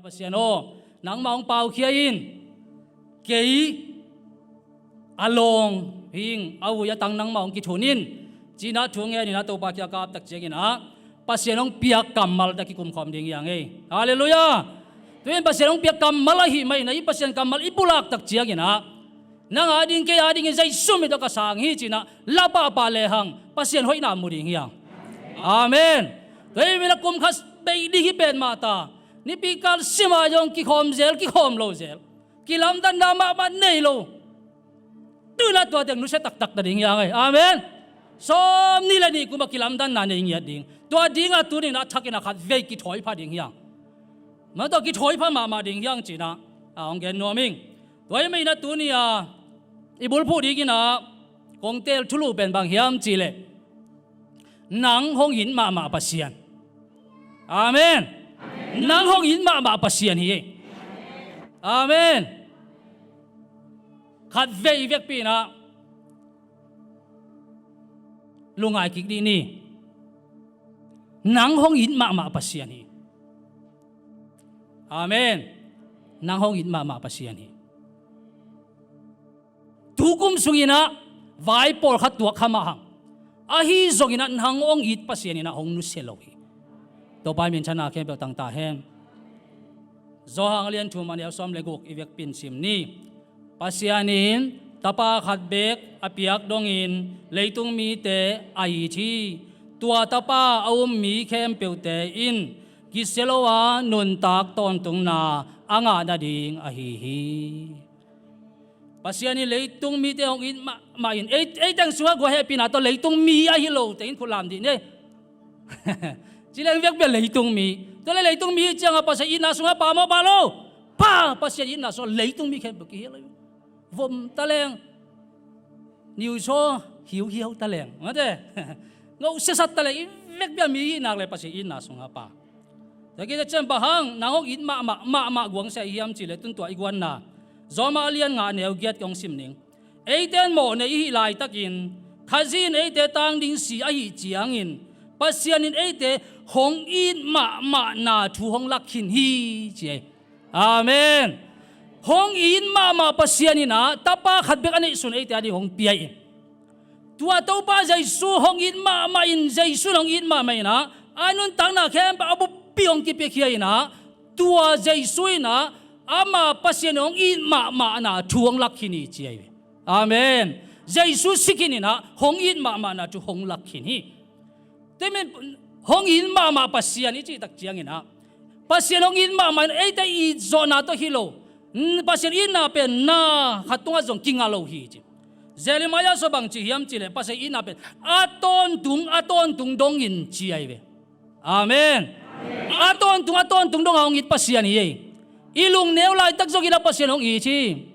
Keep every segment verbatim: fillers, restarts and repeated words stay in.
Pasian aw, nangmah hong paukhia in, kei a lawng hi ing, a vui a tang nangmah hong kithun in, ci-in ah thu ngenin ah Topa kiang ka ap tak ciangin ah Pasian hong piak kammal tawh kikum khawm ding hi hang ei. Halleluiah. Tu-in Pasian hong piak kammal ahih manin ah hih Pasian kammal i pulak tak ciangin ah nang a ding, kei a dingin Jesu min tawh ka sang hi, ci-in ah la pahpah lehang Pasian hoihna mu ding hi hang. Amen. Tua ahih manin ah kum khat bei ding hi pen mah ta, nipi kal sim a zong kikhawm zel, kikhawm lo zel, kilamdanna mahmah nei lo, tu-in ah tua teng nusia taktak ta ding hi hang ei. Amen. Sawmnih le nih kum a kilamdanna nei ngiat ding. Tua ding ah tuni-in ah a thakin ah khat vei kithawi pha ding hi hang. Mah tawh kithawi pha mahmah ding hi hang, ci-in ah a hong gen nuam ing. Tua ahih manin ah tuni a i bulphuh dingin ah kong teel thulu pen bang hiam cih leh, nang hong it mahmah Pasian. Amen. Nang hong it mahmah Pasian hi. Amen. Khat vei i vekpi-in ah lungngai kik dih ni. Nang hong it mahmah Pasian hi. Amen. Nang hong it mahmah Pasian hi. Tu kum sungin ah vai pawlkhat tuak kha mah hang, ahi zongin ah nang hong it Pasian in ah hong nusia lo hi. Topa in minthanna khempeuh tang ta hen. Johan a lian thum, a neu sawm le guk i vekpi-in sim ni. Pasian in Tapa khat bek a piak dongin leitung mite a it hi. Tua Tapa a um mi khempeuhte in kisia lo a nuntak tawntungna a ngah nading ahi hi. Pasian in leitung mite hong it mahmah in, ei, ei teng sungah gua hehpihna tawh leitung mi ahi lote in khut lam dih ni. Ci leng vekpi a leitung mi. Tua leh leitung mi ciangah Pasian itna sungah pha maw, pha lo? Pha. Pasian itna sungah leitung mi khempeuh kihial lo. Vom ta leng, niusaw hiuhiau ta leng, mate, ngawh siasat ta leng, i vekpi a mi hih nak leh Pasian itna sungah pha. Tua khit ciang bang hang nang hong it mahmah, mahmah guang sia i hiam cih leh, tun tua i guanna Rom a lian nga, a neu giat kong sim ning. Eite in mawhnei i hih laitakin Khazih in eite tang ding si ahih ciangin Pasian in eite hong it mahmahna thu hong lak khin hi, ci ei. Amen. Hong it mahmah Pasian in ah Tapa khat bek a neihsun eite a ding hong pia in, tua Topa Jesu hong it mahmah in, Jesu in hong it mahmah in ah a nuntakna khempeuh a buppi hong kipiakhia in ah, tua Jesu in ah ama Pasian hong it mahmahna thu hong lak khin hi, ci ahi ve. Amen. Jesu si khin in ah hong it mahmahna thu hong lak khin hi. Tua ahih manin hong it mahmah Pasian i cih tak ciangin ah, Pasian hong it mahmah in eite it zawhna tawh hi lo. Pasian itna pen na khat tungah zong kinga lo hi, ci. Jeremiah sungah bang ci hiam cih leh, Pasian itna pen a tawntung, a tawntung dongin, ci ahi ve. Amen. A tawntung, a tawntung dong a hong it Pasian hi ei. I lungneu laitak zongin ah Pasian hong it hi.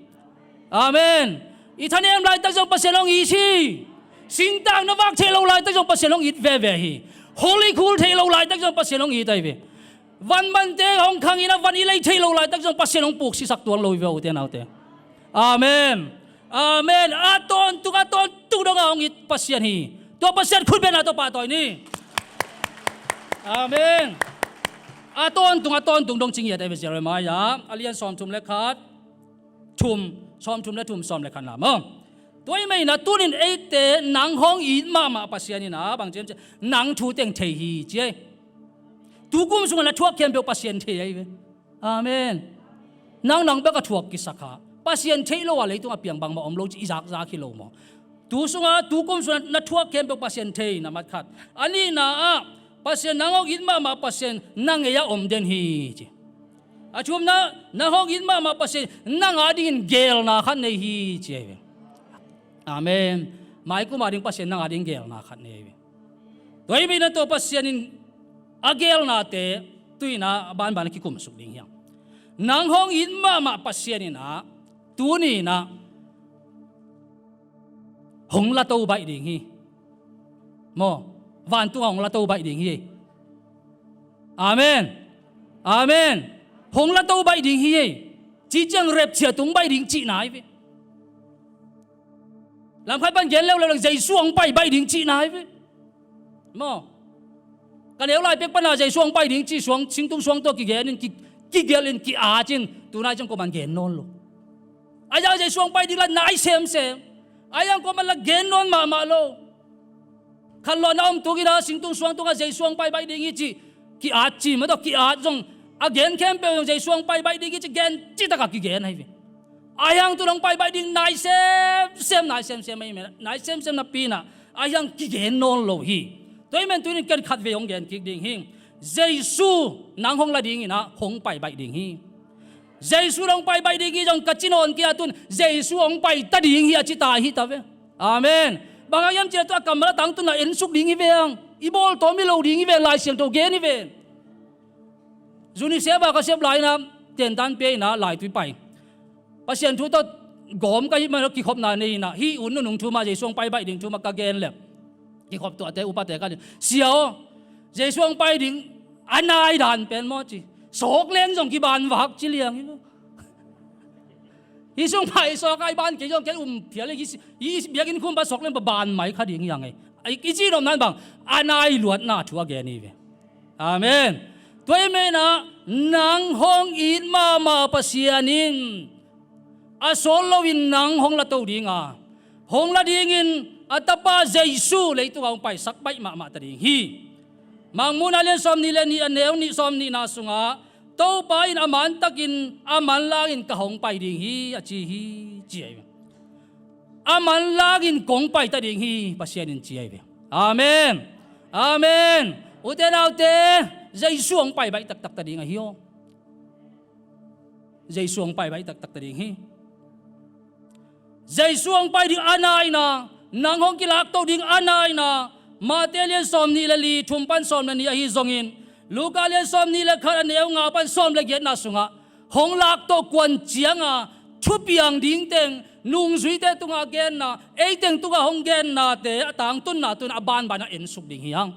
Amen. I thanem laitak zong Pasian hong it hi. Singtang na vak theih loh laitak zong Pasian hong it veve hi. Holy Cool theih loh laitak zong Pasian hong it ahi ve. Van mante hong khang in ah van i lei theih loh laitak zong Pasian hong puksisak tuan lo hi ve, ute naute. Amen. Amen. A tawntung, a tawntung dong a hong it Pasian hi. Tua Pasian khutbetna tawh pahtawi ni. Amen. A tawntung, a tawntung dong ci ngiat ahi ve, Jeremiah a lian sawmthum le khat, thum, sawmthum le thum, sawm le khatna maw. Tua ahih manin ah tunin eite nang hong it mahmah Pasian in ah bang ci hiam cih leh, nang thu teng thei hi, ci ei. Tu kum sungah na thuak khempeuh Pasian thei ahi ve. Amen. Nang, nang bek a thuak kisa kha. Pasian theih lo a leitung a piang bangmah om lo cih i zakzak hi lo maw? Tu sungah, tu kum sungah na thuak khempeuh Pasian thei, na mat khat. A nihna ah, Pasian nang hong it mahmah Pasian na ngei ah om den hi, ci. A thumna, nang hong it mahmah Pasian nang a dingin geelna khat nei hi, ci ahi ve. Amen. Maikum a ding Pasian nang a dingin geelna khat nei ahi ve. Tua ahih manin ah tua Pasian in a geelnate tu-in ah a banban a kikumsuk ding hi hang. Nang hong it mahmah Pasian in ah tuni-in ah hong lato baih ding hi. Maw, vantungah hong lato baih ding hi. Amen. Amen. Hong lato baih ding hi. Cih ciang rapture tung baih ding cihna ahi ve. Lamkhat pan gen leuleu leng Jesu hong pai baih ding cihna ahi ve. Maw? Ka neu lai pek pana Jesu hong pai ding cih suang, singtung suang tawh kigen in ki, kigelh in, ki-at in, tunai ciang kuaman gen nawn lo. A yang Jesu hong pai ding la nai semsem. A yang kuaman la gen nawn mahmah lo. Khanlawhna om tung in a, singtung suang tungah Jesu hong pai baih ding hi ci, ki-at ci mah tawh, ki-at zong, a gen khempeuh zong Jesu hong pai baih ding hi ci gen citak a kigen ahi ve. A yang tun hong pai baih ding nai semsem, nai semsem ahi mah, nai semsem napi in a, a yang kigen nawn lo hi. Tua ahih manin tuni in ken khatvei hong gen kik ding hi. Jesu nang hong la ding in a hong pai baih ding hi. Jesu hong pai baih ding hi zong ka ci nawn kei a, tun Jesu hong pai ta ding hi a ci ta hi ta ve. Amen. Bang hang hiam cih leh tu a kammal a tangtunna ensuk ding hi ve hang. I bawl tawm hi lo ding hi ve, Lai Siangtho gen hi ve. UNICEF a ka sep lai in a, tentan pia in a, laitui pai. Pasian thu tawh gawm ka hih manin a kikhopna nei in a, hih hun nunung thu mah, Jesu hong pai baih ding thu mah ka gen leh, kikhop tuahte, upate ka ding, "Sia aw, Jesu hong pai ding a nai dan pen maw?" ci. "Sawk leng zong kiban vak," ci liang hi lo. Hih sung pai sawk a i ban kei zong ken um phial hi, hih biakinn khum pan sawk leng pa ban mai kha ding hi hang ei. I, i cih nop nan bang, a nai luatna thu a gen hi ve. Amen. Tua ahih manin a, nang hong it mahmah Pasian in a sawt loin nang hong la to ding a, hong la dingin a Tapa Jesu leitungah hong paisak baih mahmah ta ding hi. Mangmuhna lian sawmnih le nih, a neu nih, sawmnihna sungah, "Topa in a mantakin, a manlangin ka hong pai ding hi," a ci hi, ci ahi ve. "A manlangin kong pai ta ding hi," Pasian in ci ahi ve. Amen. Amen. Ute naute, Jesu hong pai baih taktak ta ding ahi aw. Jesu hong pai baih taktak ta ding hi. Jesu hong pai ding a nai in a, nang hong kilakto ding a nai in a, Mate lian sawmnih le li, thum pan sawm le nih ahi zongin, Luka lian sawmnih le khat, a neu nga pan sawm le giatna sungah hong lakto kuan ciang a, thupiang ding teng, nungzuite tungah genna, ei teng tungah hong gennate a tangtunna tun a banban a ensuk ding hi hang.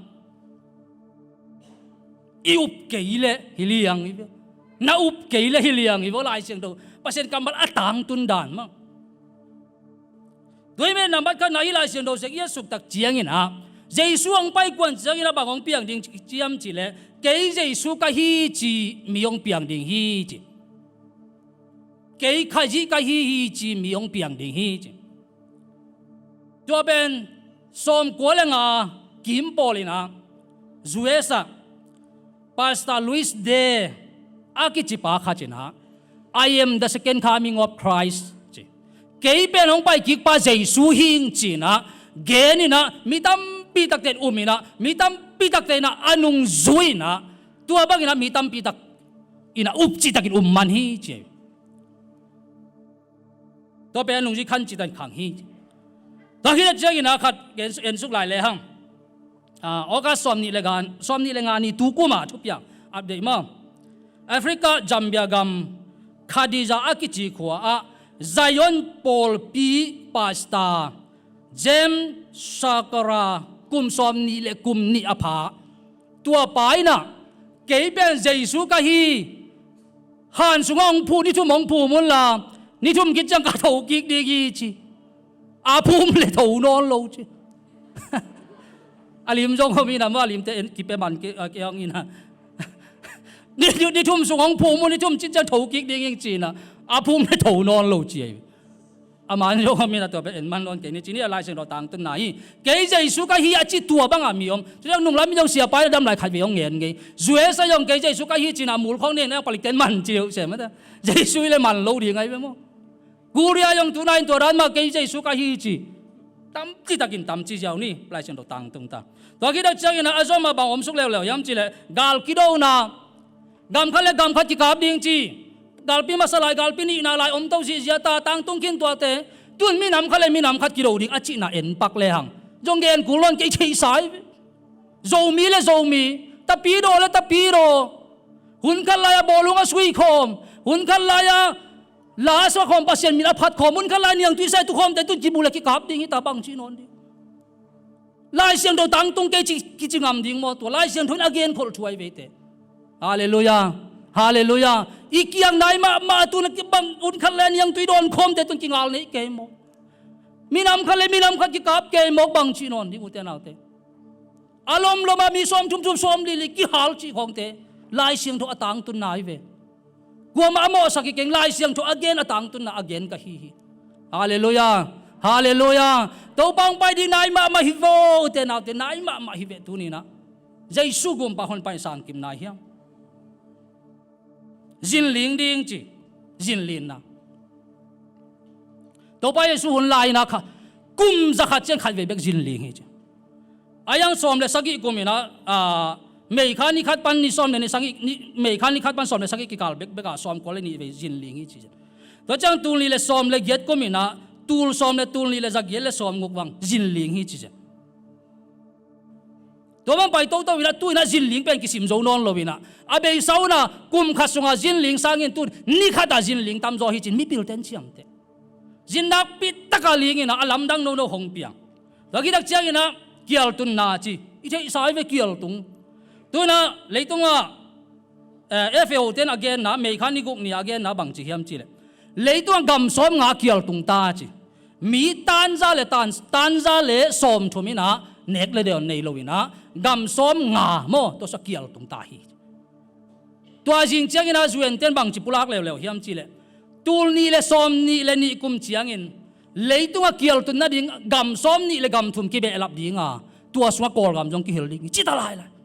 I up kei leh hi liang hi ve. Na up kei leh hi liang hi ve, Lai Siangtho, Pasian kammal a tangtun dan mah. Tua ahih manin nambat khatna, hih Lai Siangtho sek i a suk tak ciangin a, Jesu hong pai kuan ciangin a bang hong piang ding hiam cih leh, "Kei Jesu ka hi," ci mi hong piang ding hi ci. "Kei Khazih ka hi hi," ci mi hong piang ding hi ci. Tua pen sawmkua le nga kim pawl in a, U S ah Pastor Louis Day a kici pa khat in a, "I am the second coming of Christ," ci. "Kei pen hong pai kik pa Jesu hi ing," ci in a gen in a, mi tampi takte in um in a, mi tampi takte in a a nung zui in a, tua bang in a mi tampi tak in a up cih takin um man hi ci. Tua pen a nungzui khan cih takin khang hi. Tua khit ciangin a khat en, ensuk lai le hang. Ah, August sawmnih le nga, sawmnih le nga ni tu kum a thupiang update maw. Africa Zambia gam Khadija a kici khua ah Zion pawlpi pastor James Sakara kum sawmnih le kum nih a pha. Tua pa in a, "Kei pen Jesu ka hi. Han sungah hong phu, ni thum hong phum un la, ni thum khit ciang ka tho kik ding hi," ci. A phum le tho nawn lo ci. A lim zong hong in a maw, a limte en kipia man kei, a, kei hong in a. "Ni, ni, ni thum sung hong phum un, ni thum khit ciang tho kik ding hi," ci in a, a phum le tho nawn lo ci ahi. A man zong hong in a, tua pen en man lo kei ni ci ni a, Lai Siangtho tangtunna hi. "Kei Jesu ka hi," a ci tua bang a mi om. Tua ciang nung lam in zong sia pa in a dam lai khat vei hong ngen ngei. U S ah zong "Kei Jesu ka hi," ci in a mul khawng nen a palik ten man ci uh se mah ta. Jesu hi le man lo ding ahi ve maw. Korea zong tu nai in tua dan mah, "Kei Jesu ka hi," ci. Tam ci takin tam ci ziau ni, Lai Siangtho tangtung ta. Tua khit tak ciangin a, a zom a bang om suk leuleu hiam cih leh, gal kidona, gam khat le gam khat kikap ding ci. Galpi masa lai, galpi nihna lai om to zihziah ta, tangtung khin tuate. Tun minam khat le minam khat kido ding a cihna en pak le hang. Zong gen kul lo in kei thei sa hi. Zomi le Zomi, Tapidaw le Tapidaw. Hun khat lai-a bawlung a sui khawm, hun khat lai-a la a sa khawm, Pasian min a phat khawm, hun khat lai niangtui sa i tu khawmte tun kimu le kikap ding hi ta, bang ci nawn ding. Lai Siangtho tangtung kei ci, kici ngam ding maw? Tua Lai Siangtho in a genkholh thu ahi ve te. Halleluiah. Halleluiah. I kiang nai mahmah a tun a kibang, hun khat lai niangtui dawn khawmte tun kingal nei kei maw? Minam khat le minam khat kikap kei maw, bang ci nawn ding, ute naute. A lomlom a mi sawm thum thum, sawm li li kihal cih khawngte Lai Siangtho a tangtunna ahi ve. Kuamah a mawhsak hi keng, Lai Siangtho a gen a tangtunna a gen ka hi hi. Halleluiah. Halleluiah. Topa hong pai ding nai mahmah hi vo, ute naute, nai mahmah hi ve tuninah. Jesu gumpa hong pai sangkim nai hiam? Zinling ding ci. Zinlinna. Topa Jesu hun lai-inah kha kum zakhat ciang khatvei bek zinling hi ci. A yang sawm le sagih kuminah, a, May kha ni khat pan ni sawm le ni sagih, ni, May kha ni khat pan sawm le sagih kikal bekbekah sawmkua le nih vei zinling hi ci. Tua ciang tul nih le sawm le giat kuminah tul sawm le tul nih le za giat le sawm nguk bang zinling hi ci. Tua bang pai toto inah tu inah zinling pen kisim zo nawn lo inah a beisa unah kum khat sungah zinling sangin tun ni khatah zinling tamzaw hi cin mipilten ciamteh. Zin nakpi taka linginah a lamdang nono hong piang. Tua kitak cianginah kialtunna ci. I theihsa hi ve kialtung. Tunah leitungah, eh, F A O ten a genna, May kha ni guk ni a genna bang ci hiam cileh, leitungah gam sawm nga kialtung ta ci. Mi tanza le tan, tanza le sawm thum inah nek le deon nei lo inah gam sawm nga maw, tua sua kialtung ta hi. Tua zing ciangin a U N ten bangci pulak leuleu hiam cihleh, tul nih le sawm nih le nih kum ciangin leitungah kialtun nading gam sawm nih le gam thum kibehlap dinga, tua sungah Kawlgam zong kihel ding hi, cita lailai.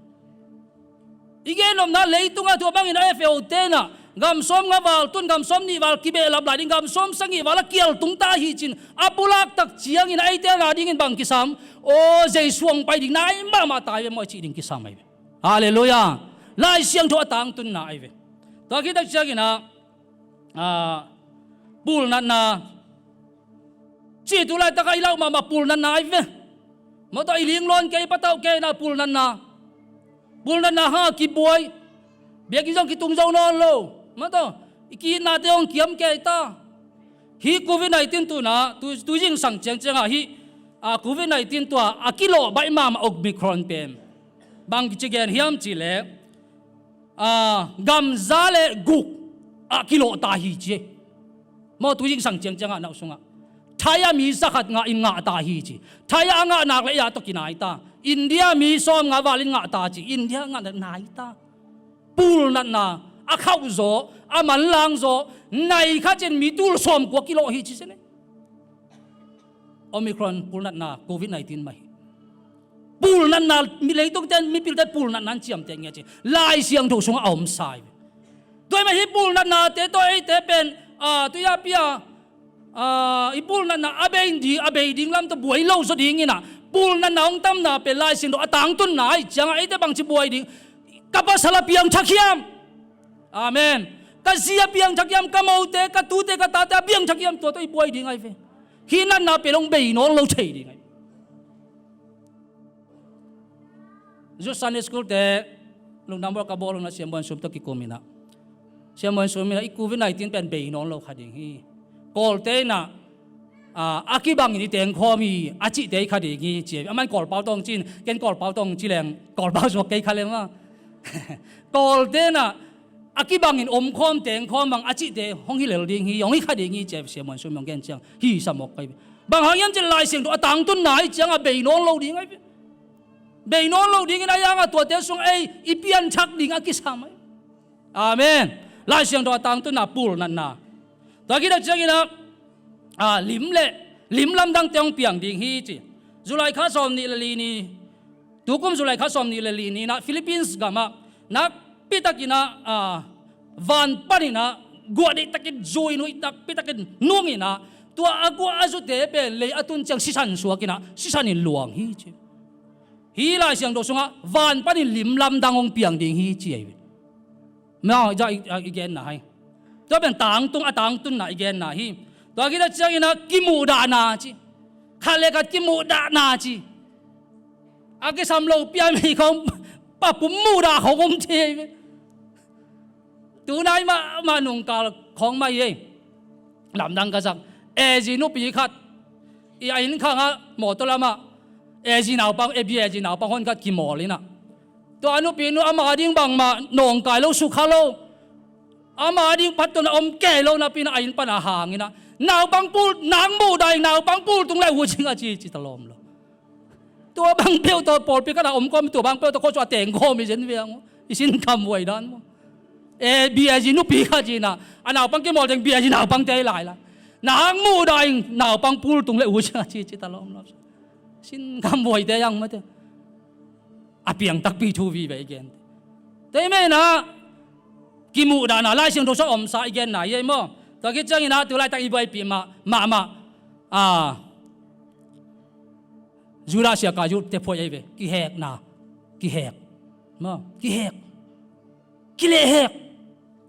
I gen nopna leitungah tua bangin a F A O tenah gam sawm nga val tun gam sawm nih val kibehlap lai ding, gam sawm sagih val a kialtung ta hi cin a pulak tak ciangin a eite na dingin bang kisam? Aw, Jesu hong pai ding nai mahmah ta hi ve maw, cih ding kisam ahi ve. Halleluiah. Lai Siangtho a tangtunna ahi ve. Tua khit tak ciangin ah, ah, pulnatna cih tu laitak ah i lauh mahmah pulnatna ahi ve. Mawtaw i ling lawn kei, patauh kei na pulnatna. Pulnatna hang a kibuai. Biakinn zong kitung zo nawn lo. Mawtaw i kiitnate hong kiam kei ta. Hih covid nineteen tuna, tu, tu zingsang ciangciang ah hih, ah, covid nineteen tua a kilawh baih mahmah Omicron pen bang kici gen hiam cihleh, ah, gam za le guk ah kilawh ta hi ci. Maw, tu zingsang ciangciang ah nau sungah Thai ah mi zakhat ngah in ngah ta hi ci. Thai ah a ngah nak le i ah tawh kinai ta. India mi sawm nga val in ngah ta ci. India ngah nai ta. Pulnatna a khauh zaw, a manlang zaw, nai kha cin mi tul sawmkua kilawh hi ci sene. Omicron pulnatna covid nineteen mah hi. Pulnatna mi leitungte, mipilten pulnatna an ciamteh ngia ci. Lai Siangtho sungah a om sa hi. Tua hi mah hih pulnatnate tawh eite pen, ah, tui a pia, ah, i pulnatna a bei ding, a bei ding lam tawh buai lo zaw dingin ah, pulnatna hong tamna pen Lai Siangtho a tangtunna ahi ciangah eite bangci buai ding? Ka pasal a piangthak hiam? Amen. Ka zi a piangthak hiam, ka mote, ka tute, ka tate a piangthak hiam, tua tawh i buai ding ahi ve. Hih natna pen hong bei nawn lo thei ding ahi. Youth Sunday School te lungdam bawl ka bawl hong na Siam Buan Sum tawh kikum inah, Siam Buan Sum inah i covid nineteen pen bei nawn lo kha ding hi. Kawlte inah, ah, a kibangin i tengkhawm hi a cihte hi kha ding hi ci. Aman Kawlpau tawh hong ci in, ken Kawlpau tawh hong ci leng Kawlpau suak kei kha lem a. Kawlte inah a kibangin omkhawm tengkhawm bang a cihte hong hi lel ding hi, hong hi kha ding hi ci a, Siam Buan Sum hong gen ciang hi sa mawk kei. Bang hang hiam cih leh Lai Siangtho a tangtunna ahi ciangah bei nawn lo ding ahi. Bei nawn lo dingin a yangah tuate sung ei i pianthak ding a kisam ahi. Amen. Lai Siangtho a tangtunna pulnatna. Tua khit tak ciangin ah, ah, lim le lim lamdangte hong piang ding hi ci. July kha sawm nih le li ni, tukum July kha sawm nih le li ni inah Philippines gamah nakpitakin ah, ah, van panin ah guah deihtakin zui in, huih nakpitakin nungin ah, tua a guah a zute pen lei a tun ciang sisan suakin ah sisan in luang hi ci. Hih Lai Siangtho sungah van panin lim lamdang hong piang ding hi ci ahi. Maw, i, i, i genna hi. Tua pen tangtung, a tangtunna i genna hi. Tua khit tak ciangin ah kimuhdahna ci. Khat le khat kimuhdahna ci. A kisam lo pia mei khawng papum muhdah khawng om thei ve. Tunai mahmah nungkal khawng mah hi ei. Lamdang ka sak. A zi nupi khat i a inn khangah mawtaw lamah a zi naupang, a bi a zi naupang hon khat kimawl inah, tua a nupi nu ama ding bangmah nawngkai lo, sukha lo, ama ding phattuamna om kei lo napi inah a inn panah hang inah, naupang pul nang muhdah in, naupang pul tung lai uh cing a ci, ci ta lawm lo. Tua bang peuh tawh pawlpi khatah om kawm, tua bang peuh tawh khawsung a teng kawm i zen ve ang. I sinkham huai dan maw. Eh, B I G nupi khat ci-in ah, a naupang kimawl teng B I G naupangte hi lai la. Na hang muhdah in naupang pultung le uh ci a ci ci ta lawmlawm. Sin gam buaite ang mate. A piang takpi thu vive i gen. Tua ahih manin ah kimuhdahna Lai Siangtho sung a omsa i genna hi ei maw. Tua khit ciangin ah tu laitak i buaipih mah, mahmah, ah, Judas Iskariot te phuai ei ve. Kihekna. Kihek. Maw, kihek. Kilehhek.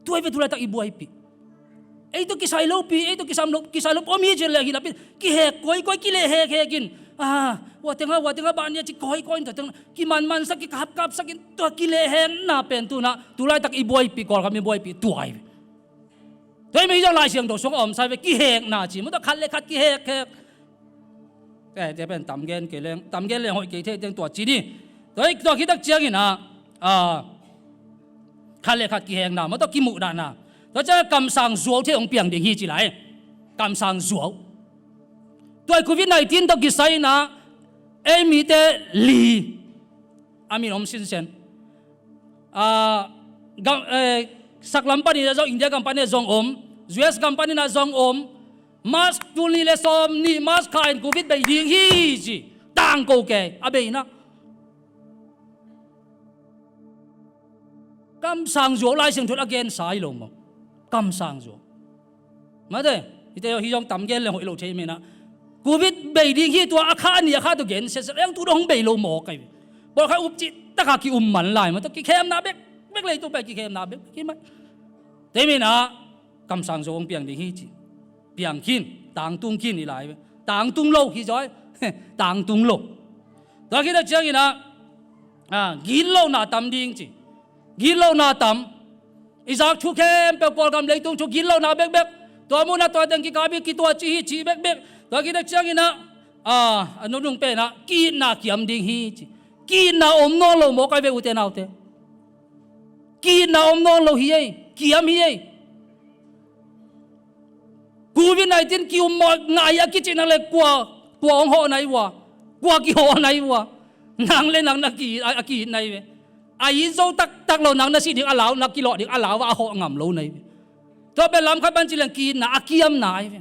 Tua hi ve tu laitak i buaipih. Ei tawh kisai lopi, ei tawh kisam lo, kisai lopi om hi ci leh hi lapin kihek kawikawi, kilehhek hekin. Ah, ua teng ah, ua teng ah bah ni a ci kawikawi in, tua teng kimanmansak, kikapkapsak in, tua kilehhekna pen tu-in ah tu laitak i buaipih, Kawlgam i buaipih tua hi ve. Tua hi mah hi zong Lai Siangtho sung a omsa hi ve, kihekna ci maw, tua khat le khat kihekhek. Eh, tua pen tam gen kei leng, tam gen leng hoih kei thei teng tua ci ni. Tua hi, tua khit tak ciangin ah, ah, khat le khat kihekna maw, tua kimuhdahna. Tua ciang kamsang zuau thei hong piang ding hi ci lai. Kamsang zuau. Tua hi covid nineteen tawh kisai-in ah ei mite li a min om sinsen. Ah, gam, eh, saklam panin ah zong, India gam panin ah zong om, U S gam panin ah zong om. March tul nih le sawm nih March kha in covid bei ding hi ci. Tangko kei a beina. Kamsang zuau Lai Siangtho in a gensa hi lo maw. Kamsang zuau. Mate, hite hi zong tam gen leng hoih lo thei mena. Covid bei ding hi, tua a kha a nih a kha tawh gen siasia leng tu dong hong bei lo mawk ahi ve. Pawlkhat up cih taka ki-um man lai maw, tua kikhemna bekbek, leitung pen kikhemna bekbek hi mai. Tua hi mena kamsang zuau hong piang ding hi ci. Piang khin, tangtung khin hi lai ve. Tangtung lo hi zaw. Tangtung lo. Tua khit tak ciangin ah, ah, gitlohna tam ding ci. Gitlohna tam. I zak thu khempeuh, Kawlgam leitung thu gitlohna bekbek. Tua munah tua teng kikap hi, kituah cih hi cih bekbek. Tua khit tak ciangin ah, ah, a nunung pen ah ki-itna kiam ding hi ci. Ki-itna om nawn lo mawk ahi ve ute naute. Ki-itna om nawn lo hi ei. Kiam hi ei. Covid nineteen ki-um mawk ngai a kicih nak leh kua, kua hong hawh na hi ua, kua kihawh na hi ua. Nang le nang na ki, a, a ki-it na hi ve. A it zo taktak lo, nang na sih ding a lau, na kilawh ding a lau ah a hawh ngam lo na hi ve. Tua pen lam khat pan ci leng ki-itna a kiamna ahi ve.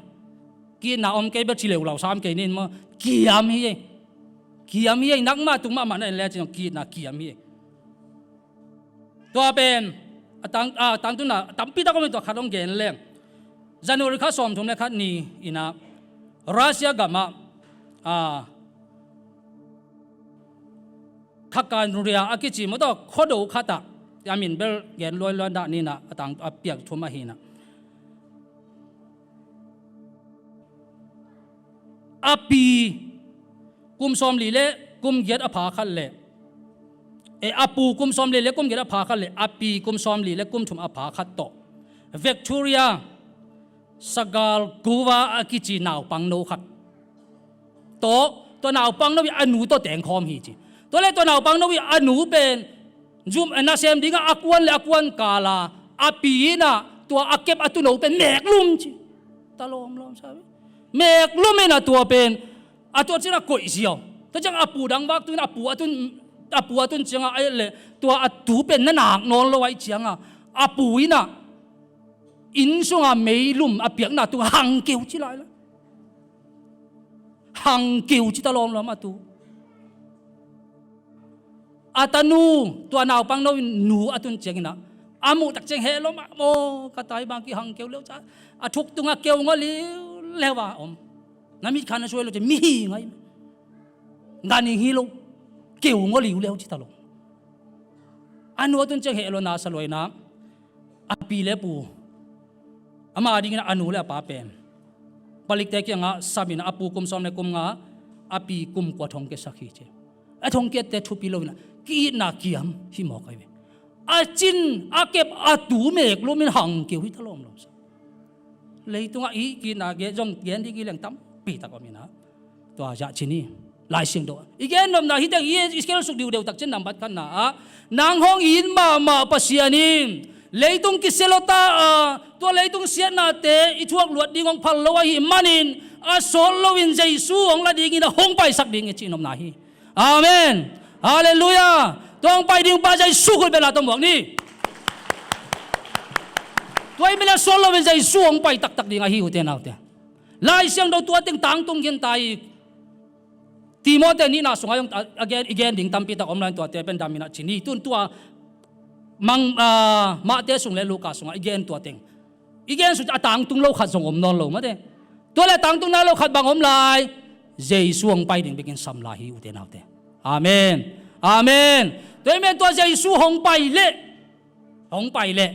Ki-itna om kei bek ci leulau sam kei nin maw. Kiam hi ei. Kiam hi ei, nak mah tung mahmah na en le ci leng ki-itna kiam hi ei. Tua pen a tang, a tangtunna tampi tak om in tua khat hong gen leng. January kha sawmthum le khat ni in ah Russia gam ah, a, Khakanria a kici maw, tua khuado khat ah, a min bel gen luailuai dah ni in ah, a tang, a piak thum ahi in ah. A pi kum sawmli le kum giat a pha khat le, e, a pu kum sawmli le kum giat a pha khat le a pi kum sawmli le kum thum a pha khat tawh Victoria Sagalkova a kici naupangno khat tawh, tua naupangno ii a nu tawh tengkhawm hi ci. Tua le tua naupangno ii a nu pen zum, eh, nasem dingah a kuan le a kuan kala a pi in ah tua a kep a tuuno pen meeklum ci. Ta lawmlawm sa ve. Meeklum in ah tua pen a tua ciangah koih ziau. Tua ciangah a pu dang vak tu in a pu a tun, a pu a tun ciangah a et leh tua a tu pen na nak nawn lo ahih ciangah a pu in ah inn sungah meilum a piakna tungah hangkeu ci lai la. Hangkeu ci ta lawmlawm a tu. A tanu, tua naupangno ii nu a tun ciangin ah a muh tak ciang heh lawm ah, maw, ka tai bang kihangkeu leu ca, a thuk tungah keu ngaw liuliau a om. Na mitkha na suai lo ci, mihing ahi. Ganhing hi lo. Keu ngaw liuliau ci ta lo. A nu a tun ciang heh lo na sa lo in ah a pi le pu, ama dingin a nu le a pa pen palikte kiangah sam in a pu kum sawm le kum nga, a pi kum kua thongkiasak hi ci. A thongkiatte thupi lo in ah ki-itna kiam hi mawk ahi ve. A cin a kep a tu meeklum in hangkeu hi ta lawmlawm sa. Leitungah i ki-itna gen zong gen ding hi leng tampi tak om in ah. Tua zah ci ni. Lai Siangtho i gen nopna hi teng i, i skel suk diudeu tak ciang nambat khatna ah, nang hong it mahmah Pasian in leitung kisia lo ta a, tua leitung siatnate i thuak luat ding hong phal lo ahih manin a sawt loin Jesu hong la dingin a hong paisak ding hi cih nopna hi. Amen. Halleluiah. Tua hong pai ding pa Jesu khut bel a tawh muak ni. Tua ahih manin a sual loin Jesu hong pai taktak ding ahi, ute naute. Lai Siangtho tua teng tangtung khin ta hi. Timoti nihna sungah zong a, a gen, i gen ding tampi tak om lai, tuate pen damin a ci ni. Tun tua mang, ah, Mate sung le Luka sungah i gen tua teng, i gen sung a tangtung lo khat zong om nawn lo mate. Tua le tangtung nai lo khat bang om lai? Jesu hong pai ding bekin sam lai hi, ute naute. Amen. Amen. Tua ahih manin tua Jesu hong pai leh, hong pai leh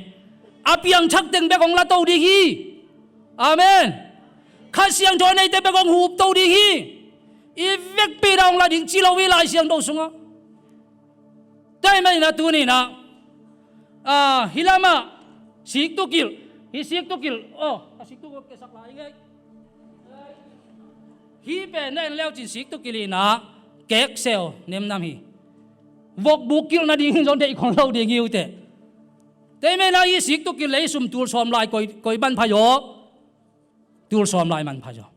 a piangthak teng bek hong la to ding hi. Amen. Kha Siangtho a neite bek hong hup to ding hi. I vekpi in a hong la ding ci lo hi Lai Siangtho sungah. Tua ahih manin a tuni-in a, ah, hih lamah siktukilh, hih siktukilh, oh, a siktukilh kesak lai ngei. Hih pen na en leu cin siktukilh in a kekseu nemnam hi. Vokbuk kilh nading hi zong deih khol lo ding hi ute. Tua ahih manin a hih siktukilh le hih sum tul sawm lai koi, koi manpha zaw? Tul sawm lai manpha zaw.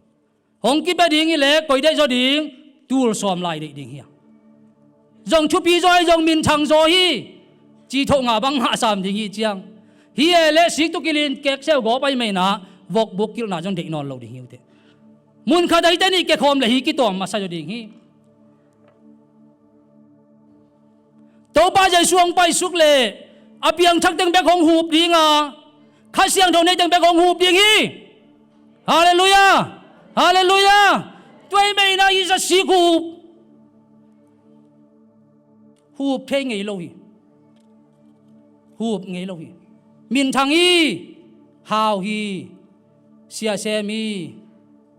Hong kipia ding hi leh koi deih zaw ding? Tul sawm lai deih ding hi a. Zong thupi zaw hi, zong minthang zaw hi. Ci thoh nga bang hahsam ding hi ciang. Hih e leh siktukilh in kekseu gawp ahih manin a vokbuk kilhna zong deih nawn lo ding hi ute. Mun khat a hihte nih kikhawm leh hih kituam masa zaw ding hi. Topa Jesu hong paisuk leh a piangthak teng bek hong hup ding a, Kha Siangtho nei teng bek hong hup ding hi. Halleluiah. Halleluiah. Tua ahih manin a hih zah sikhup hup thei ngei lo hi. Hup ngei lo hi. Minthang hi. Hau hi. Sia sem hi.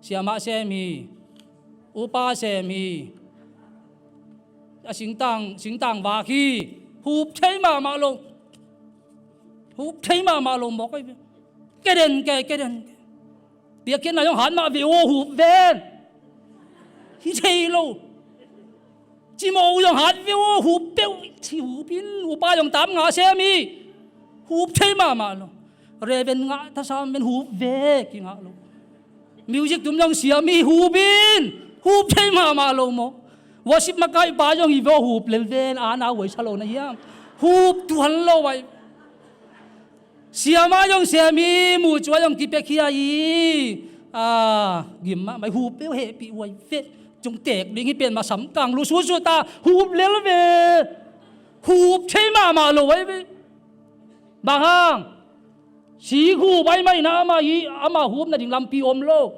Siamah sem hi. Upa sem hi. A singtang, singtang vak hi. Hup thei mahmah lo. Hup thei mahmah lo mawk ahi ve. Keden ke, keden ke. Piakkhiatna zong hat mah ve aw, hup ven. Hi thei lo. Cimawh uh zong hat ve aw, hup peuh, ci hup in. Upa zong tam nga sem hi. Hup thei mahmah lo. Reven ngah tasam ven, hup ve, kingah lo. Music tum zong siam hi, hup in. Hup thei mahmah lo maw. Worship makai pa zong hi ve aw, hup lel ven, a na huai sa lo na hiam. Hup tuan lo vai. Siamah zong siam hi, mucua zong kipiakhia hi. A, gim mahmah, hup peuh hehpih huai ve. Cung tek ding hi pen ma samkang lu sutsuta, hup lel ve. Hup thei mahmah lo vai ve. Bang hang? Sikhup ahih manin a amah hi, amah hup nading lampi om lo.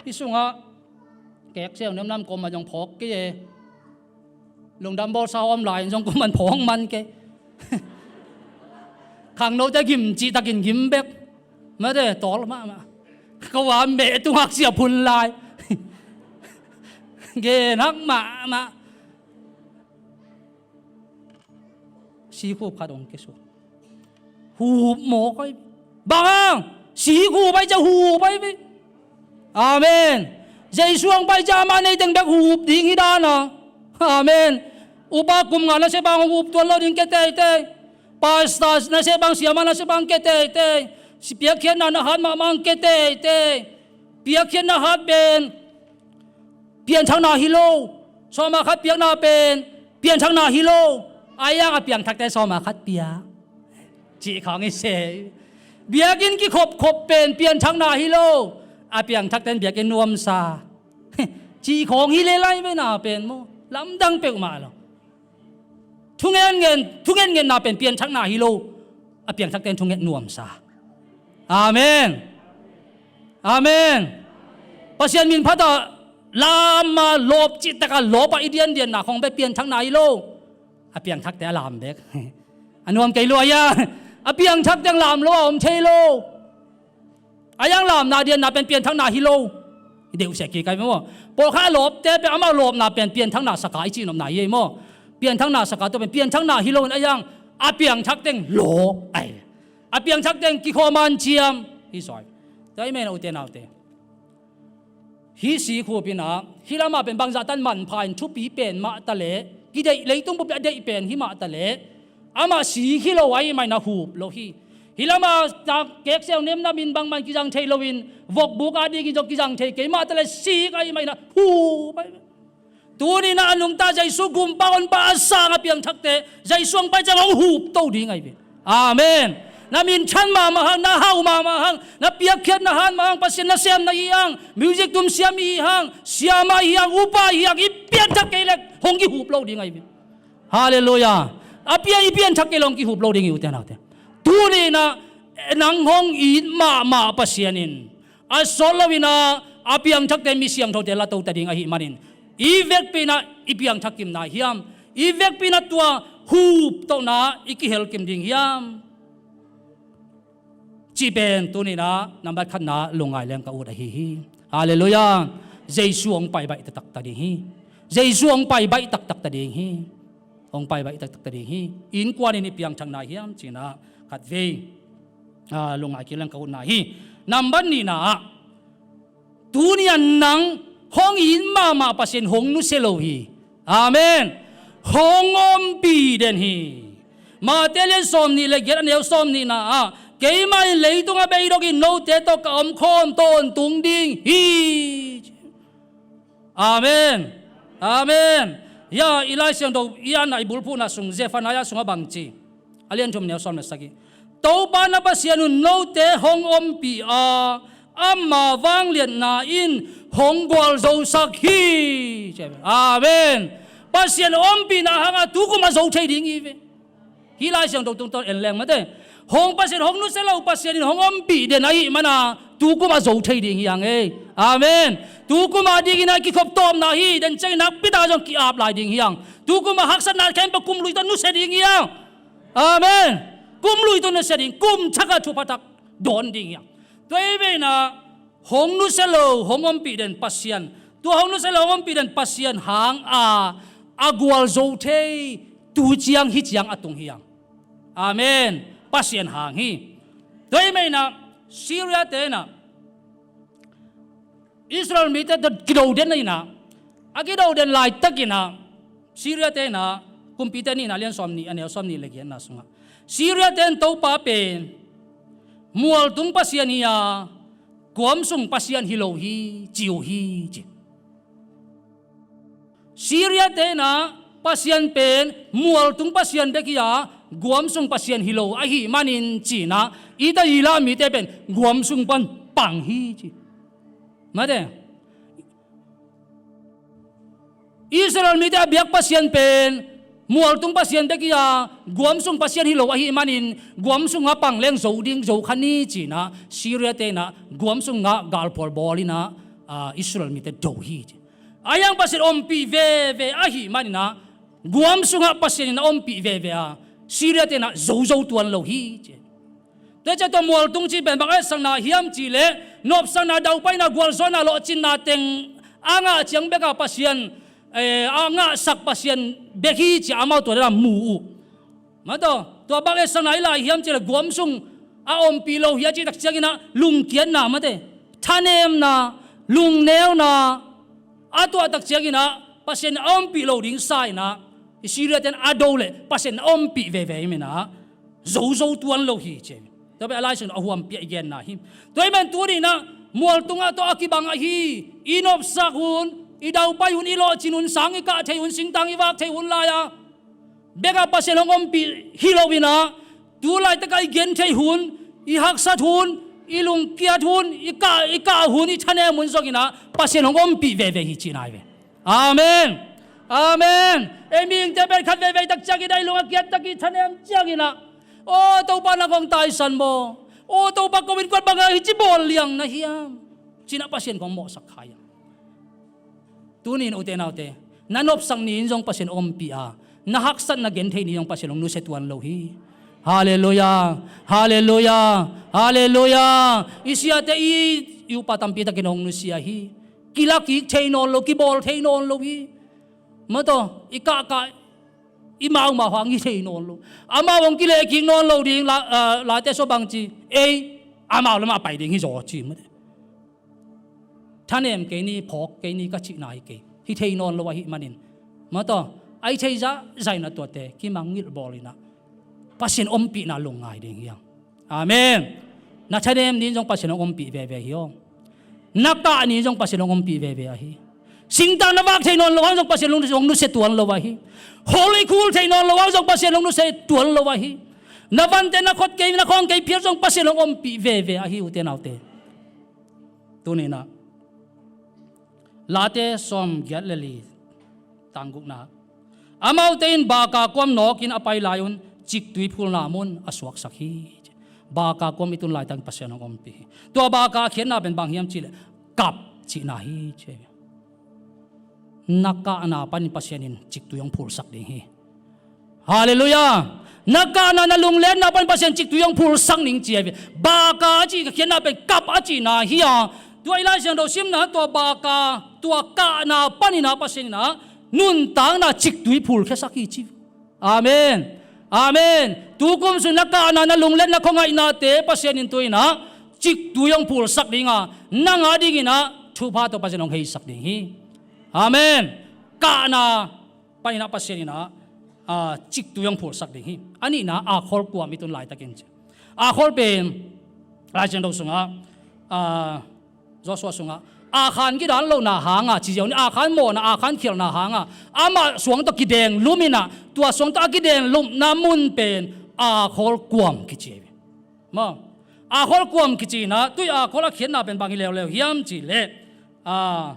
Hih sungah kekseu nemnam kuamah zong phawk kei e. Lungdam bawlsa om lai in zong kuamah phawk man kei. Khangnote gim cihtakin gim bek. Mate, tawl mahmah. Ko a meh tungak sia phun lai. Gen hak mahmah. Sikhup khat hong kisu. Hup mawk ahi. Bang hang? Sikhup ahi ciang hup ahi ve. Amen. Jesu hong pai ciang amah nei teng bek hup ding hi dan a. Amen. Upa kum nga na sia bang hup tuan lo ding ke teitei. Pastor na sia bang, siamah na sia bang ke teitei. Si piakkhiatna na hat mahmah ke teitei. Piakkhiatna hat pen pianthakna hi lo. Sawma khat piakna pen pianthakna hi lo. Ahi hang a piangthakte sawma khat piak cih khawng i se. Biakinn kikhopkhop pen pianthakna hi lo. A piangthakte in biakinn nuamsa cih khawng hi lel lai ve na pen maw. Lamdang peuhmah lo. Thungen ngen, thungen ngenna pen pianthakna hi lo. A piangthakte in thungen nuamsa. Amen. Amen. Pasian min phat a lam a lawp cihtak a lawp a i diandianna khawng bek pianthakna hi lo. A piangthakte a lam bek. A nuam kei lua ia. A piangthakte ang lam lo a om thei lo. A iang lamna dianna pen pianthakna hi lo. I deuh seh kik ai maw. Pawlkhat a lawpte pen amau lawpna pen pianthakna saka i cihnopna hi ei maw. Pianthakna saka tua pen pianthakna hi lo in a iang a piangthak teng lawp ai. A piangthak teng kikhawm an ciam hi zaw. Tua i men a ute naute. Hih sikhup in a, hih lamah pen bangzah tan manpha in thupi pen mah ta leh, kideih leitung bup a deih pen hi mah ta leh, amah sik hi lo ahih manin a hup lo hi. Hih lamah tak kekseu nemnam in bangmah in kizang thei loin, vokbuk a dingin zong kizang thei kei mah ta leh sik ahih manin a hup ahi. Tuni-in a nungta Jesu gumpa honpa a sang a piangthakte, Jesu hong pai ciang hong hup to ding ahi ve. Amen. Na minthan mahmah hang, na hau mahmah hang, na piakkhiatna han mah hang, Pasian nasem na hi hang, music tum siam i hi hang, siamah i hi hang, upa i hi hang, i pianthak kei leh hong kihup lo ding ahi ve. Halleluiah. A pian, i pianthak kei leh hong kihup lo ding hi, ute naute. Tuni-in ah nang hong it mahmah Pasian in a sawt loin ah a piangthakte, mi siangthote la to ta ding ahih manin, i vekpi-in ah i piangthak kim nai hiam? I vekpi-in ah tua hup tohna i kihel kim ding hiam? Cih pen tuni-in ah nambat khatna lungngai leng ka ut ahi hi. Halleluiah. Jesu hong pai baih taktak ta ding hi. Jesu hong pai baih taktak ta ding hi. Hong pai baih taktak ta ding hi. Innkuan in i piangthak nai hiam, ci-in ah khatvei, ah, lungngai kik leng ka ut nai hi. Nambat nihna ah, tuni-a nang hong it mahmah Pasian hong nusia lo hi. Amen. Hong ompih den hi. Mate lian sawmnih le giat, a neu sawmnihna ah, keimah in leitungah beidokin note tawh ka omkhawm tawntung ding hi. Amen. Amen. Ya, i Lai Siangtho i an a, i bulphuhna sung, Zephaniah sungah bang ci? A lian thum, neu sawm le sagih. Topa na Pasian un note hong ompih a, ama vangliatna in hong gualzosak hi. Amen. Pasian ompihna hangah tukum a zo thei ding hi ve. Hih Lai Siangtho tungtawn en leng mate. Hong Pasian hong nusia lo Pasian in hong ompih den ahih manin ah tukum a zo thei ding hi hang ei. Amen. Tukum a dingin ah kikhop tawpna hi den ciangin ah nakpi takin zong ki-ap lai ding hi hang. Tukum a haksatna khempeuh kum lui tawh nusia ding hi hang. Amen. Kum lui tawh nusia ding, kum thak ah thupha thak dawn ding hi hang. Tua ahih manin ah hong nusia lo, hong ompih den Pasian, tua hong nusia lo, hong ompih den Pasian hang a, a gualzo thei, tu ciang hih ciang a tung hi hang. Amen. Pasian hang hi. Tua ahih manin ah Syria-te in ah Israel mite tawh kido den in ah, a kido den laitakin ah Syria-te in ah, Kumpite nihna lian sawmnih, a neu sawmnih le giatna sungah, Syria-te in Topa pen mualtung pasian hi a, guam sung Pasian hi lo hi, ci uh hi, ci. Syria-te in ah Pasian pen mualtung pasian bek hi a, guam sung Pasian hi lo ahih manin, ci-in ah, i ta i la mite pen guam sung pan pang hi, ci. Mate. Israel mite a biak Pasian pen mualtung pasian bek hi a, guam sung Pasian hi lo ahih manin, guam sungah pang leng zo ding, zo kha ni, ci-in ah Syria-te in ah guam sungah galphual bawl in ah, ah, Israel mite do hi, ci. Ahi hang Pasian ompih veve ahih manin ah, guam sungah Pasian in a ompih veve a, Syria-te in ah zozo tuan lo hi, ci. Tua ciang tua mualtung cih pen bang a etsakna hiam cih leh, nopsakna, daupaina, gualzawhna, lawhcinna teng a ngah ciang bek a Pasian, eh, a ngahsak Pasian bek hi, ci-a amau tua dan a mu uh. Mate, tua bang etsakna hi lai hiam cih leh, guam sung a ompih lo hi a cih tak ciangin ah lungkiatna, mate, thanemna, lungneuna a tuah tak ciangin ah Pasian a ompih lo ding sa-in ah, i Syria-te in a do leh Pasian a ompih veve ahih manin ah zozo tuan lo hi, ci. Tua pen a Lai Siangtho a huampi a i genna hi. Tua ahih manin tuni-in ah mualtung ah tawh a kibang ahi, i nopsak hun, i daupai hun, i lawhcin hun, sang i kah thei hun, singtang i vak thei hun lai-a bek a Pasian hong ompih hi lo-in ah, tu laitak a i gentheih hun, i haksat hun, i lungkiat hun, i kah, i kah hun, i thanem hun zongin ah Pasian hong ompih veve hi, cihna hi ve. Amen. Amen. Ei mihingte pen khat veivei tak ciangin ah i lung a kiat tak, i thanem ciangin ah, "Aw Topa, nang hong taisan maw? Aw Topa, ko innkuan bang hang hici bawl liang na hiam?" ci-in ah Pasian kong mawhsak kha hi hang. Tuni-in ute naute, na nopsak ni-in zong Pasian ompih a, na haksatna gentheih ni-in zong Pasian hong nusia tuan lo hi. Halleluiah. Halleluiah. Halleluiah. I siate i, i upa tampi takin hong nusia hi. Kilakik thei nawn lo, kibawl thei nawn lo hi. Mate, i kahkah, i maumau hang hi thei nawn lo. Amau hong kilehkik nawn lo ding, la, ah, Laite Sua bang ci, ei, amau lamah pai ding hi zaw ci, mate. Thanem kei ni, phawk kei ni ka cihna hi kei. Hi thei nawn lo ahih manin, mate, a hi thei zahzah in ah tuate kimangngilh bawl in ah Pasian ompihna lungngai ding hi hang. Amen. Na thanem ni-in zong Pasian hong ompih veve hi aw. Na kah ni-in zong Pasian hong ompih veve ahi. Singtang na vak thei nawn lo hang zong Pasian hong nusia tuan lo ahi. Holy cool thei nawn lo hang zong Pasian hong nusia tuan lo ahi. Na vante na khut kei, na khawng kei phial zong Pasian hong ompih veve ahi, ute naute. Tuni-in ah Late sawmgiat le li, tang gukna. Amaute in baka kuam nawkin a pai lai-un ciktui phulna mun a suaksak hi. Baka kuam i tun laitakin Pasian hong ompih hi. Tua baka a khiatna pen bang hiam cih leh kap cihna hi, ci hi. Na kahna panin Pasian in ciktui hong phulsak ding hi. Halleluiah. Na kahna, na lunglenna panin Pasian ciktui hong phulsak ning, ci hi ve. Baka a cih ka khiatna pen kap a cihna hi a. Tua i Lai Siangtho simna, tua baka, tua kahna panin ah Pasian in ah nuntakna ciktui phulkhiasak hi, ci. Amen. Amen. Tukum sung na kahna, na lunglenna, khuangaihnate Pasian in tu-in ah ciktui hong phulsak ding a, nang a dingin ah thupha tawh Pasian hong heisak ding hi. Amen. Kahna panin ah Pasian in ah, ah, ciktui hong phulsak ding hi. A nihna, Akhor kuam i tun laitakin ci. Akhor pen Lai Siangtho sungah, ah, Joshua sungah, Akhan kidan lohna hangah, ci ziau ni, Akhan mawhna, Akhan khialhna hangah amah suang tawh kideng lum in ah, tua suang tawh a kideng lupna mun pen Akhor kuam kici hi. Maw, Akhor kuam kici in ah, tu-in Akhor a khiatna pen bang hi leuleu hiam cih leh, ah,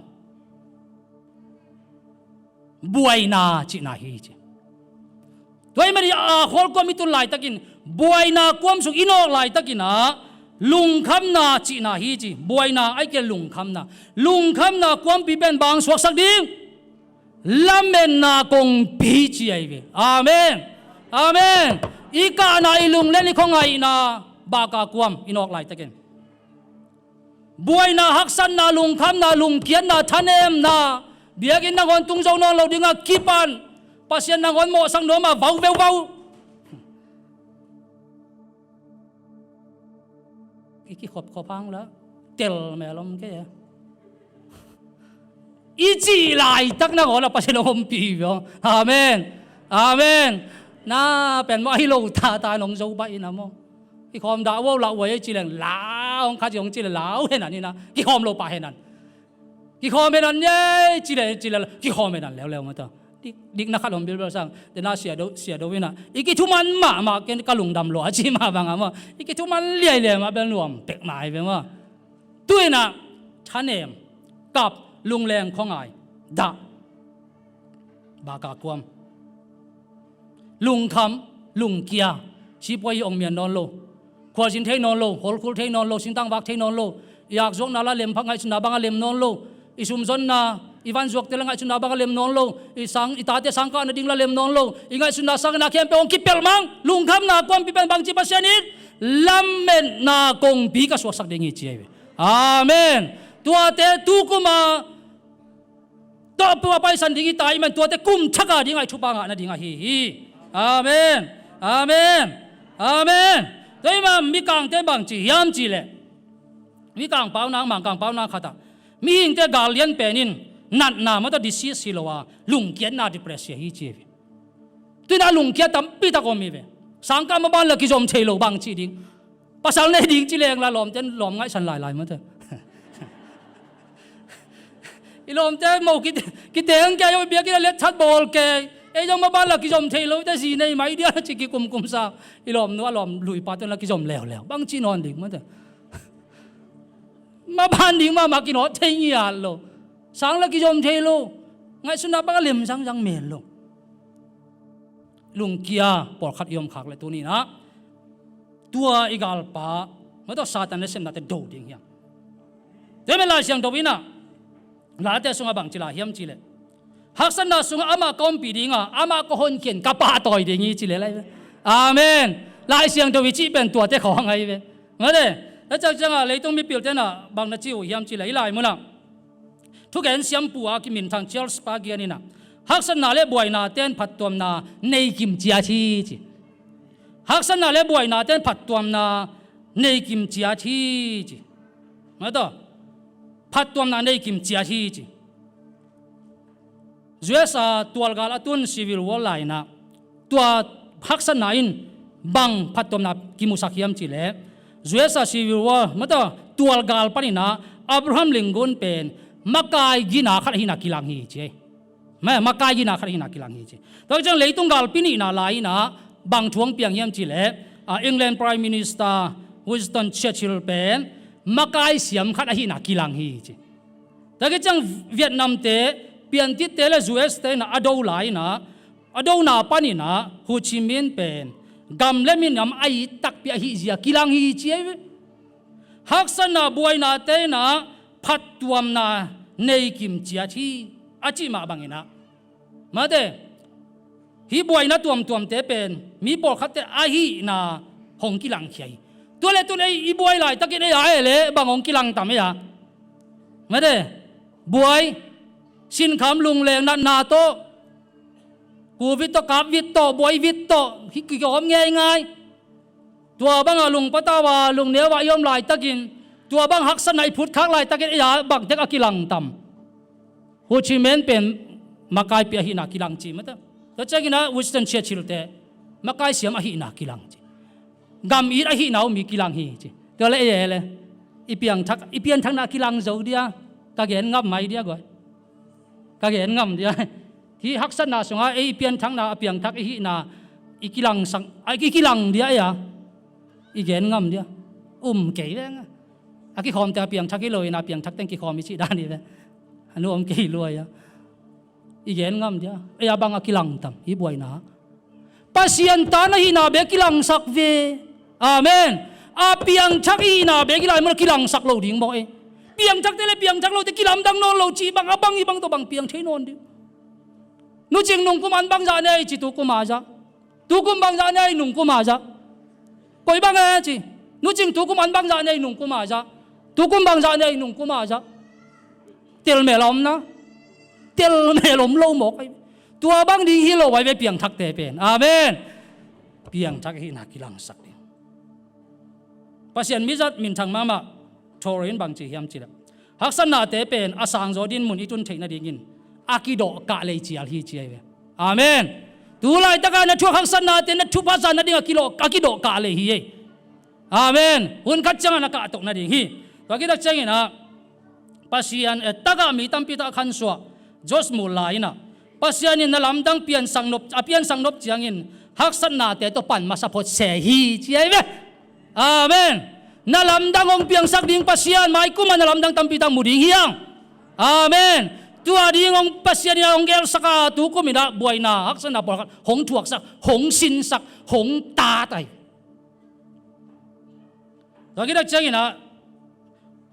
buaina cihna hi, ci. Tua ahih manin Akhor kuam i tun laitakin, buaina kuam sung i nawk laitakin ah lungkhamna cihna hi, ci. Buaina ahih kei leh lungkhamna. Lungkhamna kuampi pen bang suaksak ding? Lametna kongpi, ci ahi ve. Amen. Amen. I kahna, i lunglen, i khuangaihna, baka kuam i nawk laitakin, buaina, haksatna, lungkhamna, lungkiatna, thanemna, biakinn nangawn tung zo nawn lo ding a kipan, Pasian nangawn mawhsak nuam a vau veu vau. I kikhop khop hang la tel mel om kei a, i cih laitak nangawn a Pasian hong ompih hi ve aw. Amen. Amen. Na pen maw, ahi lo tata nong zo bah in a maw. Kikhawm dah uau lah uai ei ci leng lau, hong khat ci hong ci leng lau hen an in a, kikhawm lo pah hen an. Kikhawm hen an ei ci leng, ci leng kikhawm hen an leuleu mah ta. Dik, dikna khat om bilbel sang. Tena Sia Do, Sia Do in a, i kithuman mahmah ken ka lungdam lo a ci mah bang a maw. I kithuman liailiai mah bel nuam pek mah hi ve maw. Tu-in ah thanem, kap, lungleng, khuangai, dah, baka kuam, lungkham, lungkia, sipuai i ong mian nawn lo, khualzin thei nawn lo, holkhul thei nawn lo, singtang vak thei nawn lo, i akzuakna la lem phak, ngaihsutna bang a lem nawn lo, i sumzonna, i vanzuakte la ngaihsutna bang a lem nawn lo, i sang, i tate sangkah nading la lem nawn lo, i ngaihsutna sangkahna khempeuh hong kipelh mang, lungkhamna kuampi pen bangci Pasian in lametna kongpi ka suaksak ding hi ci ahi ve. Amen. Tuate tukum a tawh pua paisan ding hi ta ahih man tuate kum thak a ding a i thupha ngah nading ahi hi. Amen. Amen. Amen. Tua ahih man mikangte bangci hiam cih leh, mikang pauna, mangkang pauna khat ah mihingte gal lian pen in natna mah tawh disease hi lo a, lungkiatna, depression hi ci hi. Tu-in ah lungkia tampi tak om hi ve. Sangkah maban la kizom thei lo, bangci ding. Pasal nei ding ci leng la lawmte in lawm ngaihsan lailai mah teh. I lawmte mo ki, kiteng kia i biakinn a letchat bawl kei. Ei zong maban la kizom thei lo, te zi nei mai dia ci kikumkum sa. I lawmnu a lawm luipa tawh la kizom leuleu. Bangci nawn ding mah teh. Maban ding mahmah kinawt thei ngiat lo. Sang la kizom thei lo. Ngaihsutna bang a lem zangzang mel lo. Lungkia pawlkhat i om khak leh tuni-in ah tua i galpa mah tawh Satan le semnate do ding hiam? Tua ahih man Lai Siangtho in ah Late sungah bangci la hiam cih leh, haksatna sungah amah ka ompih ding a, amah ka honkhia in ka pahtawi ding hi ci lel ahi ve. Amen. Lai Siangtho i cih pen tuate khawng ahi ve. Mate, a cak ciangah leitung mipilte in ah bang na ci uh hiam cih leh, hih lai munah thugen siampu a kiminthang Charles Spurgeon in ah, haksatna le buainate in phattuamna nei kim ciat hi ci. Haksatna le buainate in phattuamna nei kim ciat hi ci. Mate, phattuamna nei kim ciat hi ci. U S A tualgal a tun Civil War lai-in ah tua haksatna in bang phattuamna kimusak hiam cih leh, U S A Civil War, mate, tualgal panin ah Abraham Lincoln pen makai gina khat ahihna kilang hi ci. Mate, makai gina khat ahihna kilang hi ci. Tua ciang leitung galpi nihna lai-in ah bang thu hong piang hiam cih leh, a, England Prime Minister Winston Churchill pen makai siam khat ahihna kilang hi ci. Tua khit ciang Vietnam te, piantitte le U S te in ah a do lai in ah, a dona panin ah Ho Chi Minh pen gam le minam a it takpi ahih zia kilang hi ci ei ve. Haksatna buaina te in ah phattuamna nei kim ciat hi a cih mah bangin ah, mate, hih buaina tuamtuamte pen mi pawlkhatte ahihna hong kilangkhia hi. Tua le tun ei i buai laitakin ei a e le bang hong kilang tam ei a, mate, buai, sinkham lungleng natna tawh, kuvit tawh, kapvit tawh, buaivit tawh, hih kikawm ngeingai. Tua banga lungpatau a lungneu a i om laitakin, tua bang haksatna i phutkhak laitakin ei a bangtek a kilang tam? Ho Chi Minh pen makaipi ahihna kilang ci mata. Tua ciangin ah Winston Churchill te makai siam ahihna kilang ci. Gam it ahihna uh mi kilang hi ci. Tua le ei e le i piangthak, i pianthakna kilang zo dia, ka gen ngam mai dia guai. Ka gen ngam dia. Hih haksatna sungah ei i pianthakna, a piangthak i hihna i kilangsak, a i kilang dia ei a, i gen ngam dia. Um kei veng a. A kikhawmte a piangthak hi lo in a piangthak teng kikhawm i cih dan hi ve. A nu om kei luai a. I gen ngam dia. Ei a bang a kilang tam hih buaina? Pasian ta na hihna bek kilangsak ve. Amen. A piangthak i hihna bek i lai mun a kilangsak lo ding maw ei? Piangthakte le piangthak lote kilamdang nawn lo cih bang a bang i bang tawh bang piang thei nawn ding? Nucing nungkum an bangzah nei ci, tukum a zah. Tukum bangzah nei, nungkum a zah. Koi bang e ci. Nucing tukum an bangzah nei, nungkum a zah. Tukum bangzah nei, nungkum a zah. Telmel a om na. Telmel om lo mawk ai. Tua bang ding hi lo ai ve piangthakte pen. Amen. Piangthak hihna kilangsak ding. Pasian mizat minthang mahmah Thoreau in bangci hiam cileh, haksatnate pen a sangzaw dinmun i tun theih nadingin a kidawh kah lei cial hi ci ai ve. Amen. Tu laitaka na thuak haksatnate na thupha zan nading a kidawh, a kidawh kah lei hi ei. Amen. Hun khat ciangah na kahtoh nading hi. Tua kitak ciangin ah Pasian, eh, tagah mi tampi tak a khansuah George Muller in ah, Pasian in na lamdang piansak nop, a piansak nop ciangin haksatnate tawh pan masa phot se hi ci ai ve. Amen. Na lamdang hong piangsak ding Pasian, maikum ah na lamdang tampi tak mu ding hi hang. Amen. Tua ding hong Pasian in ah hong gelsak a, tukum in ah buaina haksatna pawlkhat hong thuaksak, hong sinsak, hong tat ai. Tua kitak ciangin ah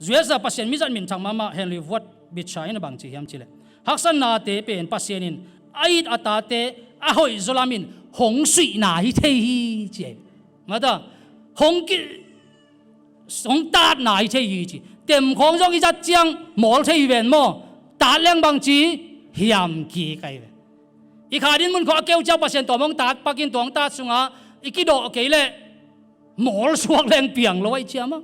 U S a Pasian mizat minthang mahmah Henry Ward Beecher in a bangci hiam cileh, haksatnate pen Pasian in a it a tate a hoih zaw lamin hong suihna hi thei hi ci ai. Mata, hong ki, hong tatna hi thei hi ci. Temkhawng zong i zat ciang mawl thei hi ven maw? Tat leng bangci hiam kik ai ve. I kha dinmun khawng a keu ciang Pasian tawm hong tat pakin tua hong tat sungah i kidawh kei leh mawl suak leng piang lo ai ciam a.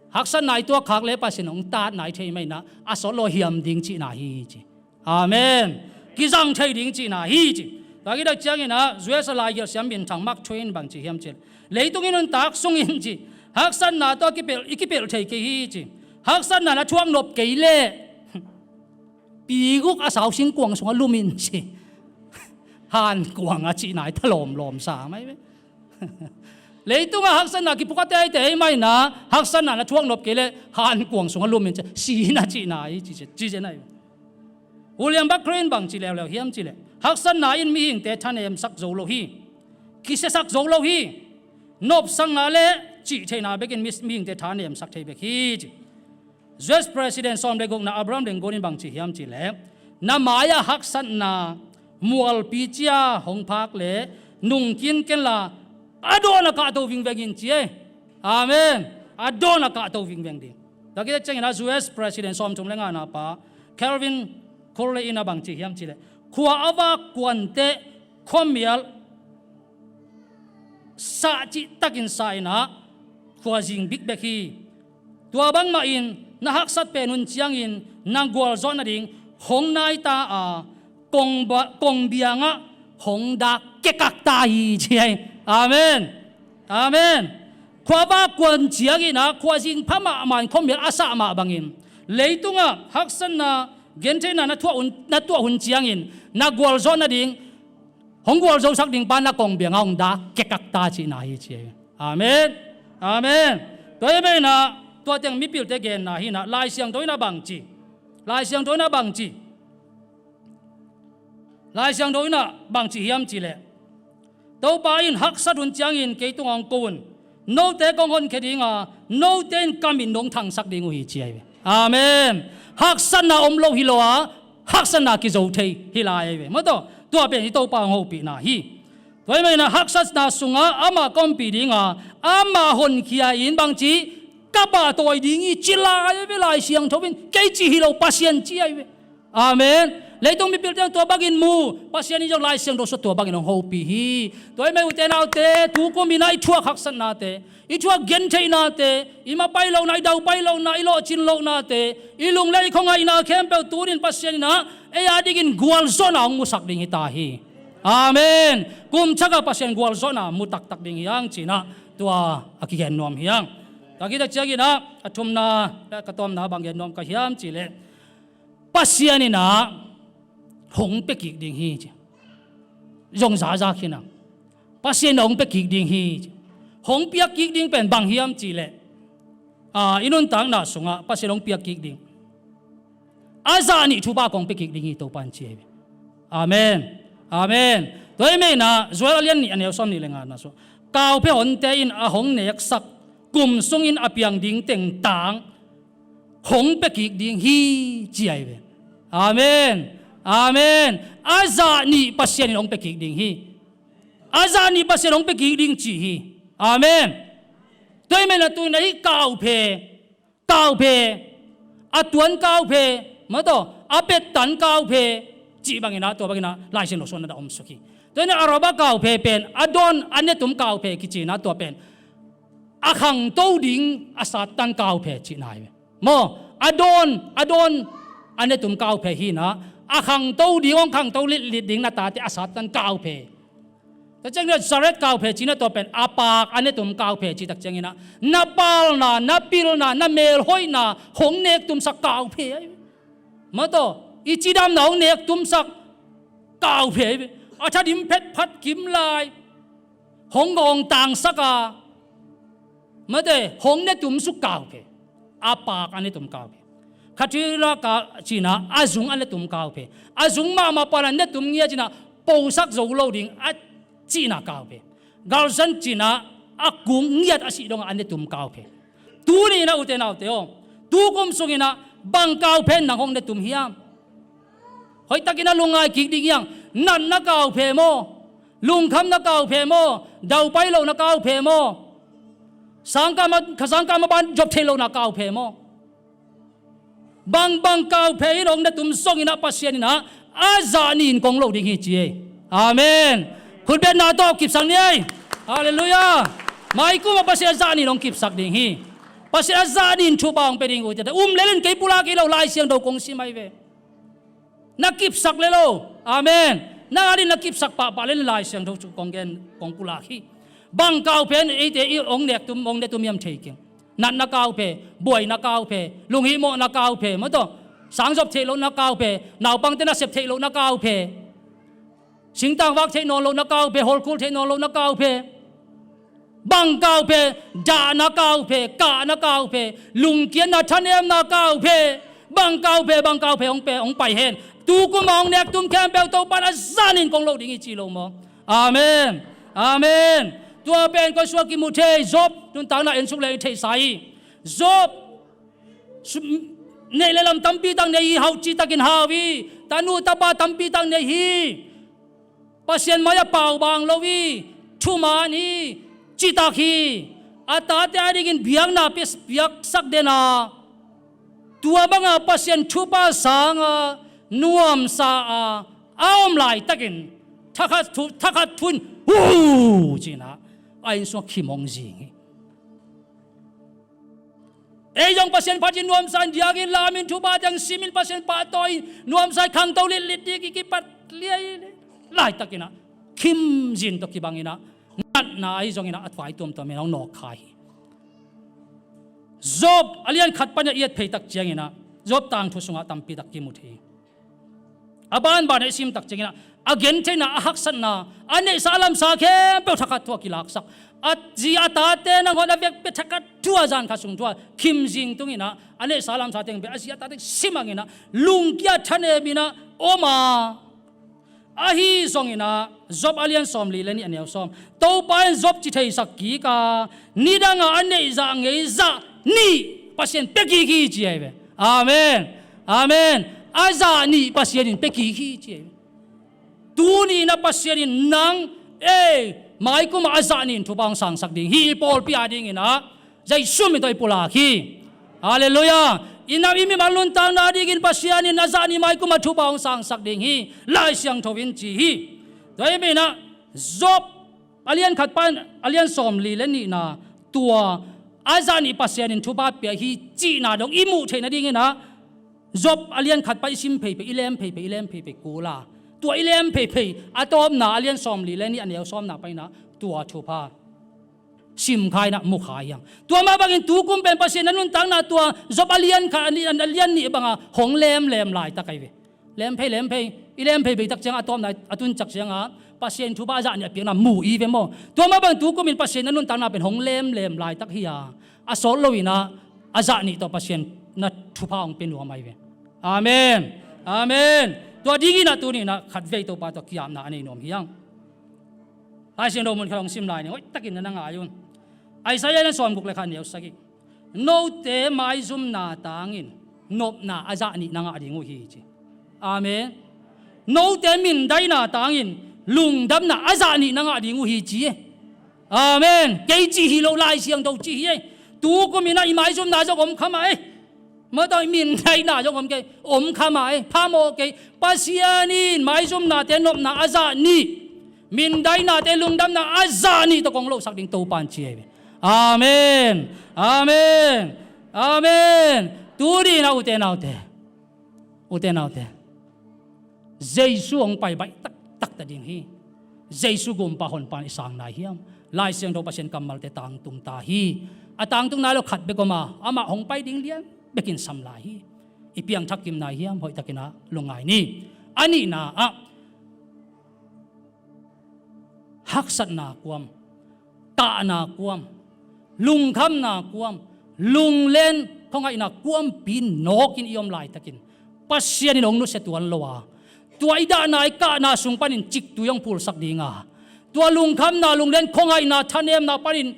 Haksatna i tuak khak le Pasian hong tatna hi thei mah in ah a sawt lo hiam ding cihna hi ci. Amen. Kizang thei ding cihna hi ci. Tua kitak ciangin ah U S a laigelh siam minthang Mark Twain bangci hiam cileh, leitung i nuntak sungin ci, haksatna tawh a kipelh, i kipelh thei kei hi ci. Haksatna na thuak nop kei leh pi guk a sau singkuang sungah lum in ci. Hankuang a cihna hi thalawmlawm sa mai ve. Leitungah haksatna kiphukha teitei mah in ah haksatna na thuak nop kei leh hankuang sungah lum in ci, si na cihna hi ci, ci, ci zen ai. William Barclay in bangci leuleu hiam cileh, haksatna in mihingte thanemsak zo lo hi. Kisiasak zo lo hi. Nopsakna le cihtheihna bekin mi, mihingte thanemsak thei bek hi ci. U S President sawm le gukna Abraham Lincoln in bangci hiam cileh, na mai-ah haksatna mualpi cia hong phak le nungkin kenla a dawn a kahto vingveng in ci ei. Amen. A dawn a kahto vingveng ding. Tua kitak ciangin ah U S President sawmthum le ngana pa Calvin Coolidge in a bangci hiam cileh, khua a vak kuanteh khuamial sah cihtakin sa in ah khuazing bikbek hi. Tua bangmah in na haksat pen hun ciangin na gualzawh nading hong naita a, kongba-, kongbiangah hong dak kekakta hi ci ai. Amen. Amen. Khua vak kuan ciangin ah khuazing pha mahmah in khuamial a sah mah bangin leitungah haksatna gentheihna na thuah hun, na tuah hun ciangin na gualzawh nading hong gualzosak ding pa na kongbiangah hong dak kekakta cihna hi ci ai. Amen. Amen. Tua ahih manin ah tua teng mipilte genna hi in ah, Lai Siangtho in ah bangci, Lai Siangtho in ah bangci, Lai Siangtho in ah bangci hiam cih leh, Topa in haksat hun ciangin kei tungah hong ko un. Note kong honkhia ding a, note in ka min nong thangsak ding uh hi, ci ahi ve. Amen. Haksatna om lo hi lo a, haksatna kizo thei hi lai ahi ve. Maw taw, tua pen i Topa hong hopihna hi. Tua ahih manin ah haksatna sungah amah ka ompih ding a, amah honkhia in bangci, ka pahtawi ding hi, ci lai ahi ve Lai Siangtho in. Kei cih hi lo, Pasian cih ahi ve. Amen. Leitung mipilte in tua bangin mu, Pasian in zong Lai Siangtho sungah tua bangin hong hopih hi. Tua ahih manin ute naute, tukum in ah i thuak haksatnate, i thuak gentheihnate, i mapai lohna, i daupai lohna, i lawhcin lohnate, i lung le i khuangaihna khempeuh tuni-in Pasian in ah ei a dingin gualzawhna hong musak ding hi ta hi. Amen. Kum thak a Pasian gualzawhna mu taktak ding hi hang, ci in ah tua a kigen nuam hi hang. Tua khit tak ciangin ah a thumna, ka tawpna bang gen nuam ka hiam cih leh, Pasian in ah hong pia kik ding hi, ci. Zong zaza khin a, Pasian in ah hong pia kik ding hi, ci. Hong pia kik ding pen bang hiam cih leh, a, i nuntakna sungah Pasian hong pia kik ding, a zah nih thupha kong pia kik ding hi, Topa in ci ahi ve. Amen. Amen. Tua ahih manin ah Joel a lian nih, a neu sawmnih le ngana sungah, kauphe honte in a hong neksak kum sungin a piang ding teng tang hong pia kik ding hi, ci ahi ve. Amen. Amen. A zah nih Pasian in hong pia kik ding hi. A zah nih Pasian hong pia kik ding ci hi. Amen. Tua ahih manin ah tu-in ah hih kauphe, kauphe, a tuan kauphe, maw taw, a pettan kauphe, cih bangin ah, tua bangin ah Lai Siangtho sungah na dah omsuk hi. Tua in ah a robber kauphe pen, a dawn, a netum kauphe kici in ah tua pen a khangto ding a Satan kauphe cihna hi ve. Maw, a dawn, a dawn, a netum kauphe hi in ah, a khangto ding, hong khangto litlit ding na tate a Satan kauphe. Tua ciangin ah Nazareth kauphe cih in ah tua pen a paak, a netum kauphe cih tak ciangin ah, na palna, na pilna, na melhoihna hong nektumsak kauphe ahi ve. Maw taw, i cidamna hong nektumsak kauphe ahi ve. A thadim phetphat kim lai hong ngawngtangsak a, mate, hong netum suk kauphe. A paak a netum kauphe. Khatrila ka cih in ah a zung a netum kauphe. A zung mahmah pan a netum ngiat in ah posak zo lo ding a cihna kauphe. Galzan cih in ah a kung ngiat a sih dongah a netum kauphe. Tuni in ah ute naute aw, tukum sungin ah bang kauphe in nang hong netum hiam? Hoihtakin ah lungngai kik ding hi hang. Natna kauphe maw? Lungkhamna kauphe maw? Daupai lohna kauphe maw? Sangkah ma, kha sangkah ma ban zop theih lohna kauphe maw? Bangbang kauphe in hong netum zongin ah Pasian in ah a zah nih in kong lo ding hi, ci ei. Amen. Khutbetna tawh kipsak ni ei. Halleluiah. Maikum ah Pasian a zah nih in hong kipsak ding hi. Pasian a zah nih in thupha hong pia ding uh, ci ei. Um lel in kei pulak hi lo, Lai Siangtho kong sim ahi ve. Na kipsak le lo. Amen. Na adingin na kipsak pahpah le Lai Siangtho sungah kong gen, kong pulak hi. Bang kauphe in eite i hong nektum, hong netum hiam thei keng. Natna kauphe, buaina kauphe, lunghihmawhna kauphe, maw taw, sangzop theih lohna kauphe, naupangte nasep theih lohna kauphe, singtang vak theih nawn lohna kauphe, hawlkhul theih nawn lohna kauphe. Bang kauphe? Dahna kauphe, kahna kauphe, lungkiatna, thanemna kauphe. Bang kauphe, bang kauphe hong pe, hong pai hen. Tukum a hong nektum khempeuh Topa in a zah nih in kong lo ding hi, ci lo maw? Amen. Amen. Tua pen koi sungah kimu thei? Job nuntakna ensuk leng i theihsa hi. Job su-, neih le lam tampi tak nei hi, hau citakin hau hi. Tanu tapa tampi tak nei hi. Pasian mai-ah paubang lo hi, thuman hi, citak hi. A tate a dingin biakna pia-, piaksak den a, tua banga Pasian thupha sanga nuamsa a, a om laitakin thakhat thu, thakhat thu in, "Hu!" ci-in a, a inn sungah khim hong zing hi. Ei zong Pasian phatin nuamsa in, diakin lamin, thupha teng simin, Pasian pahtawi in nuamsa in khangto litlit ding i kipat liai laitakin a, khimzin tawh kibangin a, natna ahi zongin a, a thuai tuamtuam in hong nawk kha hi. Job a lian khat pan a i et phei tak ciangin a, Job tangthu sungah tampi tak kimu thei hi. A banban a i sim tak ciangin a, a gentheihna, a haksatna, a neihsa a lamsa khempeuh thakhat thu a kilaksak. A zi a tate nangawn a vekpi-a thakhat thu a zan khat sung thu a khim zing tung in ah, a neihsa a lamsa teng bek a zi a tate simang in ah, lungkia thanem in ah om a. Ahi zongin ah, Job a lian sawmli le nih a neu sawm. Topa in Job ci theisak kik a, nidang a a neih zah ngei zah nih Pasian pia kik hi ci ahi ve. Amen. Amen. A zah nih Pasian in pia kik hi ci ahi ve. Tuni in ah Pasian in nang, ei, maikum ah a zah nih in thupha hong sangsak ding hi, i pawlpi a ding in ah. Jesu min tawh i pulak hi. Halleluiah. I nam i mimal nuntakna dingin Pasian in a zah nih maikum ah thupha hong sangsak ding hi. Lai Siangtho in ci hi. Tua ahih manin ah Job a lian khat pan a lian sawmli le nihna, tua a zah nih Pasian in thupha pia hi cihna dong i muh theih nadingin ah Job a lian khat pan i sim pheiphei, i lem pheiphei, i lem pheiphei kul a. Tua i lem pheiphei a tawpna a lian sawmli le nih a neu sawmna pan in ah tua thupha simkhai in ah mukhai hi hang. Tua mah bangin tukum pen Pasian na nuntakna tua Job a lian khat a lian nih bang a hong lemlem laitak ahi ve. Lemphei, lemphei, i lemphei bei tak ciang a tawpna a tun cak ciang a Pasian thupha a zah nih a piakna mu i ve maw? Tua mah bangin tukum in Pasian na nuntakna pen hong lemlem laitak hi a, a sawt lo in ah a zah nih tawh Pasian na thupha hong pia nuam ahi ve. Amen. Amen. Tua dingin ah tuni in ah khatvei Topa tawh ki-apna a nei nuam hi hang. Lai Siangtho mun khat hong sim lai ni, hoihtakin na na ngai un. Isaiah lian sawmguk le khat neu sagih. Note maizumna tangin nopna a zah nih na ngah ding uh hi ci. Amen. Note mindaina tangin lungdamna a zah nih na ngah ding uh hi ci. Amen. Kei cih hi lo, Lai Siangtho cih hi ei. Tukum in ah i maizumna zong om kha mah ei. Mawtaw, mindaina zong om kei, om kha mah ei, phamawh kei. Pasian in maizumnate nopna a zah nih, mindainate lungdamna a zah nih tawh kong losak ding Topa in ci ahi ve. Amen. Amen. Amen. Tuni in ah ute naute, ute naute, Jesu hong pai baih taktak ta ding hi. Jesu gumpa honpa in i sang nai hiam? Lai Siangtho Pasian kammalte tangtung ta hi. A tangtung nai lo khat bek om a, amah hong pai ding lian bekin sam lai hi. I piangthak kim nai hiam? Hoihtakin ah lungngai ni. A nihna ah, haksatna kuam, tahna kuam, lungkhamna kuam, lunglen khuangaihna kuampi nawkin i om laitakin Pasian in hong nusia tuan lo a, tua i dahna i kahna sung panin ciktui hong phulsak ding a, tua lungkhamna, lunglen khuangaihna, thanemna panin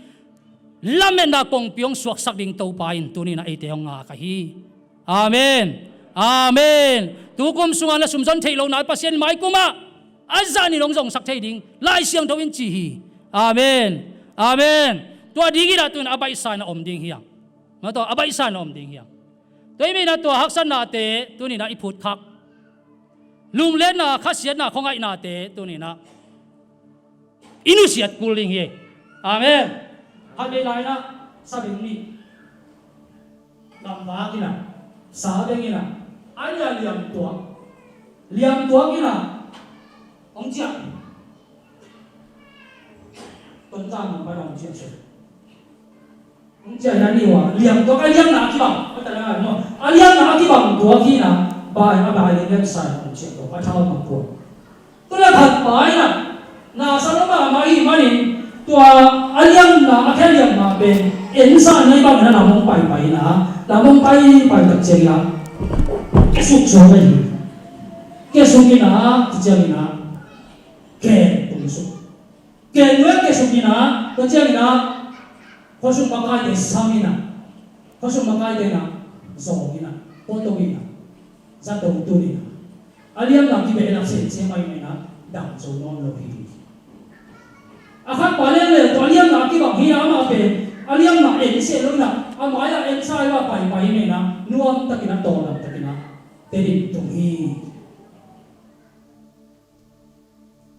lametna kongpi hong suaksak ding Topa in tuni in ah eite hong ngak ahi. Amen. Amen. Tukum sungah na sumzon theih lohna Pasian maikum ah a zah nih in hong zongsak thei ding Lai Siangtho in ci hi. Amen. Amen. Tua dingin ah tuni in ah a baihsa in ah om ding hi hang. Mawtaw, a baihsa in ah om ding hi hang. Tua ahih manin ah tua haksatnate tuni in ah i phutkhak, lunglenna, khasiatna, khuangaihnate tuni in ah i nusiat kul ding hi. Amen. Khatvei lai in ah sabeng nih lamvak in ah, sabeng in ah, a nih a liamtuak, liamtuak in ah hong ciah. Tonzang lam pan hong ciah se. Hong ciah in a nih uh a liamtuak, a liamna a kibang, a ta na ngai maw, a liamna a kibang tuak hi in ah, bai, a bai leh liamsa in hong ciah tuak, a thau hong puak. Tua leh khat pa in ah, nasa lua mahmah ahih manin, tua a liamna a khia liamna pen ensa in ah, hih bangin ah lam hong paipai in ah, lam hong paipai tak ciangin ah kiasuk suak ahi. Kiasuk in ah, tua ciangin ah ken tung suk. Ken nuai kiasuk in ah, tua ciangin ah khuasung makaite sam in ah, khuasung makaite in ah zawng in ah, pawtawk in ah, zato tun in ah, a liamna kibehlap semsem ahih manin ah dam zo nawn lo hi. A khat pa leng leh tua a liamna kibang hi in ah, amah pen a liamna en seh lo in ah, a mai-ah ensa in ah paipai ahih manin ah nuamtakin ah, tawldamtakin ah tel in tung hi.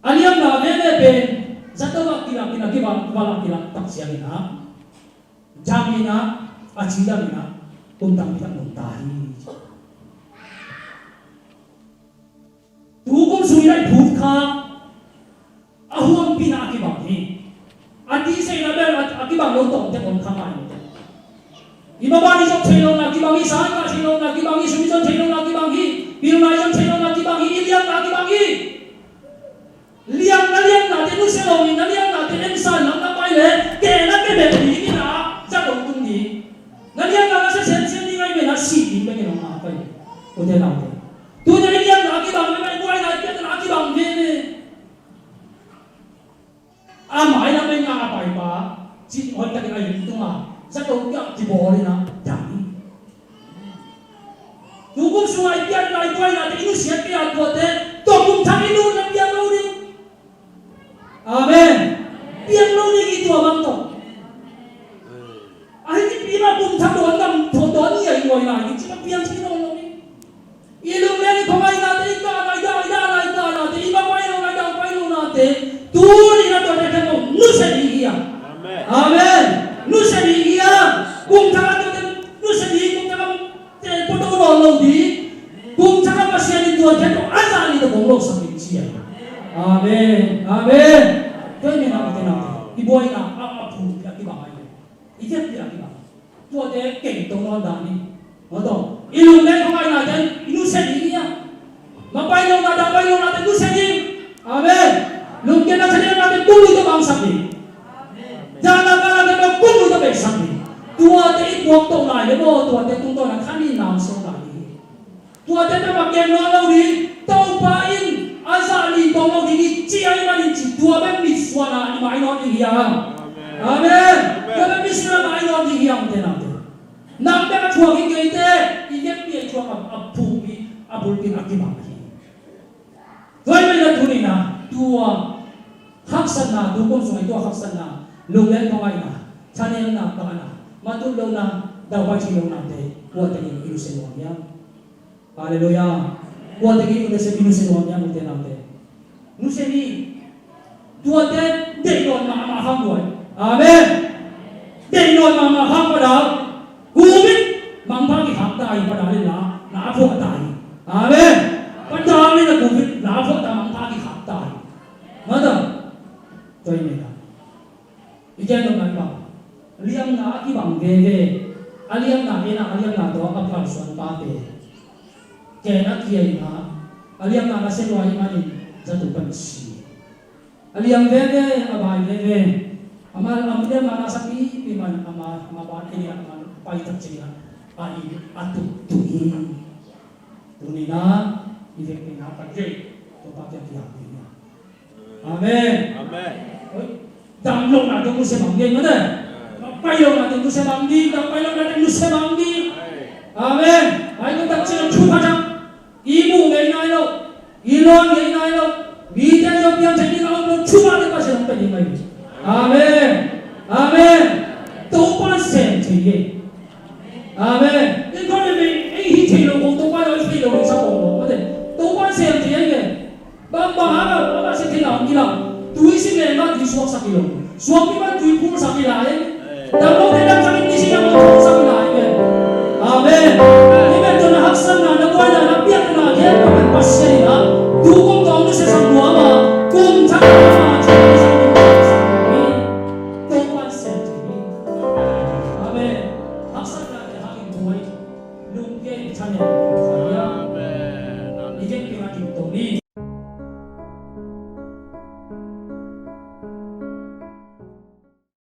A liamna veve pen zato ah kilak in ah, kibang, kibang ah kilak tak ciangin ah, dam in ah, a cidam in ah, kum tampi tak nungta hi. Tukum sung in ah i phutkhak a huampi in ah a kibang hi. A tisa in ah bel a, a kibang lo tawmte om kha mah hi. I mobile i zon thei lohna kibang hi, sa i ngah thei lohna kibang hi, sum i zon thei lohna kibang hi, pilna i zon thei lohna kibang hi, i liamna kibang hi. Te nusia lo in na liamnate ensan lam na pai le, kehna kebeh ding in a, zat hong tung ding. Na liamna na sia semsem ding ahih manin a sih ding bek in hong ngak pai. Ute naute. Tuni a i liamna a kibang veve, i buaina i piakna a kibang veve. A mai lam pen ngak a paipa, cih hoih takin a inn tungah zato kiang kibawl in a dam hi. Tu kum sungah i piakna i buainate i nusiat kei a tuate, tua kum thak i lutna piang lo ding. Amen. Piang lo ding hi tua bang tawh. Ahi, i pi mah kum thak dawn ngam, thaw dawn ngiat i buaina hi, ci mah piang ci nawn lo ding. I lungleng i khuangainate, i kahna, i dahna, i dahnate, i mapailohna, i dangpailohnate, tuni in a tuate khempeuh nusia ding hi hang. Amen. Amen. Nusia ding hi hang. Kum thak a tuate nusia ding, kum thak a te pawt nawn lo ding. Kum thak a Pasian in tuate khempeuh a zah nih tawh hong losak ding ci a. Amen. Amen. Tua ahih manin a ute naute, i buaina a, a phungpi a kibang ahih leh, i vekpi a kibang, tuate kei tawh nawn dan hi. Maw taw, i lungleng khuangainate i nusia ding hi hang. Mapailohna, dangpailohnate nusia ding. Amen. Lungkiatna, thanemnate kumlui tawh bangsak ding. Dahna, kahnate kumlui tawh beisak ding. Tuate i puak toh lai leh maw, tuate tungtawn a kha nih na hong suak lai ding hi. Tuate peuhmah gen nawn lo ding, Topa in a zah nih tawh hong lo ding hi ci ahih manin ci, tua pen mitsuan a i mai nawn ding hi hang. Amen. Amen. Tua pen mitsuan a mai nawn ding hi hang, ute naute. Nang bek a thuak hi kei teh, i vekpi a i thuak a, a phungpi, a bulpi in a kibang hi. Tua ahih manin a tuni in a, tua haksatna, tu kum sungah i tuah haksatna, lungleng khuangaina, thanemna, kahna, matuh lohna, daupai thei lohnate, kuate in i nusia nuam hiam? Halleluiah. Kuate in i nusia, i nusia nuam hiam, ute naute? Nusia ni. Tuate deih nawn mahmah hang buai. Amen. Deih nawn mahmah hang, Pu Dal. Covid mangpha kikhak ta hi, Pu Dal in la, la phuah ta hi. Amen. Pu Dal in la Covid la phuah ta, mangpha kikhak ta hi. Mata. Tua ahih manin a, i gen nop lai pah. Liamna a kibang veve. A liamna en a, a liamna tawh a phalsuan pate. Ken a kia in a, a liamna na sia lua ahih manin zato pan si. A liam veve, a bai veve. Ama, a liamna na sak pipi man, ama, ama ban en a, ama pai tak ciangin a, a inn a tuh tuh hi. Tuni in a, i vekpi in a pan thei, Topa kiang kiam ding hi. Amen. Amen. Oi, dam lohna tawh nusia mang ding, mate. Pai lohna tawh nusia mang ding, dam pai lohna tawh nusia mang ding. Amen. Pai ko tak ciang thu pha tak. I muh ngei nai lo, i lawn ngei nai lo, mite zong piang thei ding a om lo, thu mah tawh Pasian hong pia ding mai. Amen. Amen. Topa sem thei hi. Amen. I khon in ei hi thei lo kong, Topa in ei thei lo kong sa kong lo, mate. Topa sem thei hi. Bang bang a lo, bang bang sem thei lo, i lo. Tui sim leng a tui suaksak hi lo. Suakpi pan tui phulsak hi lai. Dam lo thei dam sak in, ni si dam lo phulsak hi lai. Amen. Amen. Tua na haksatna, na buaina, na piakna, khempeuh pen Pasian in a, tu kong tawng na sia sam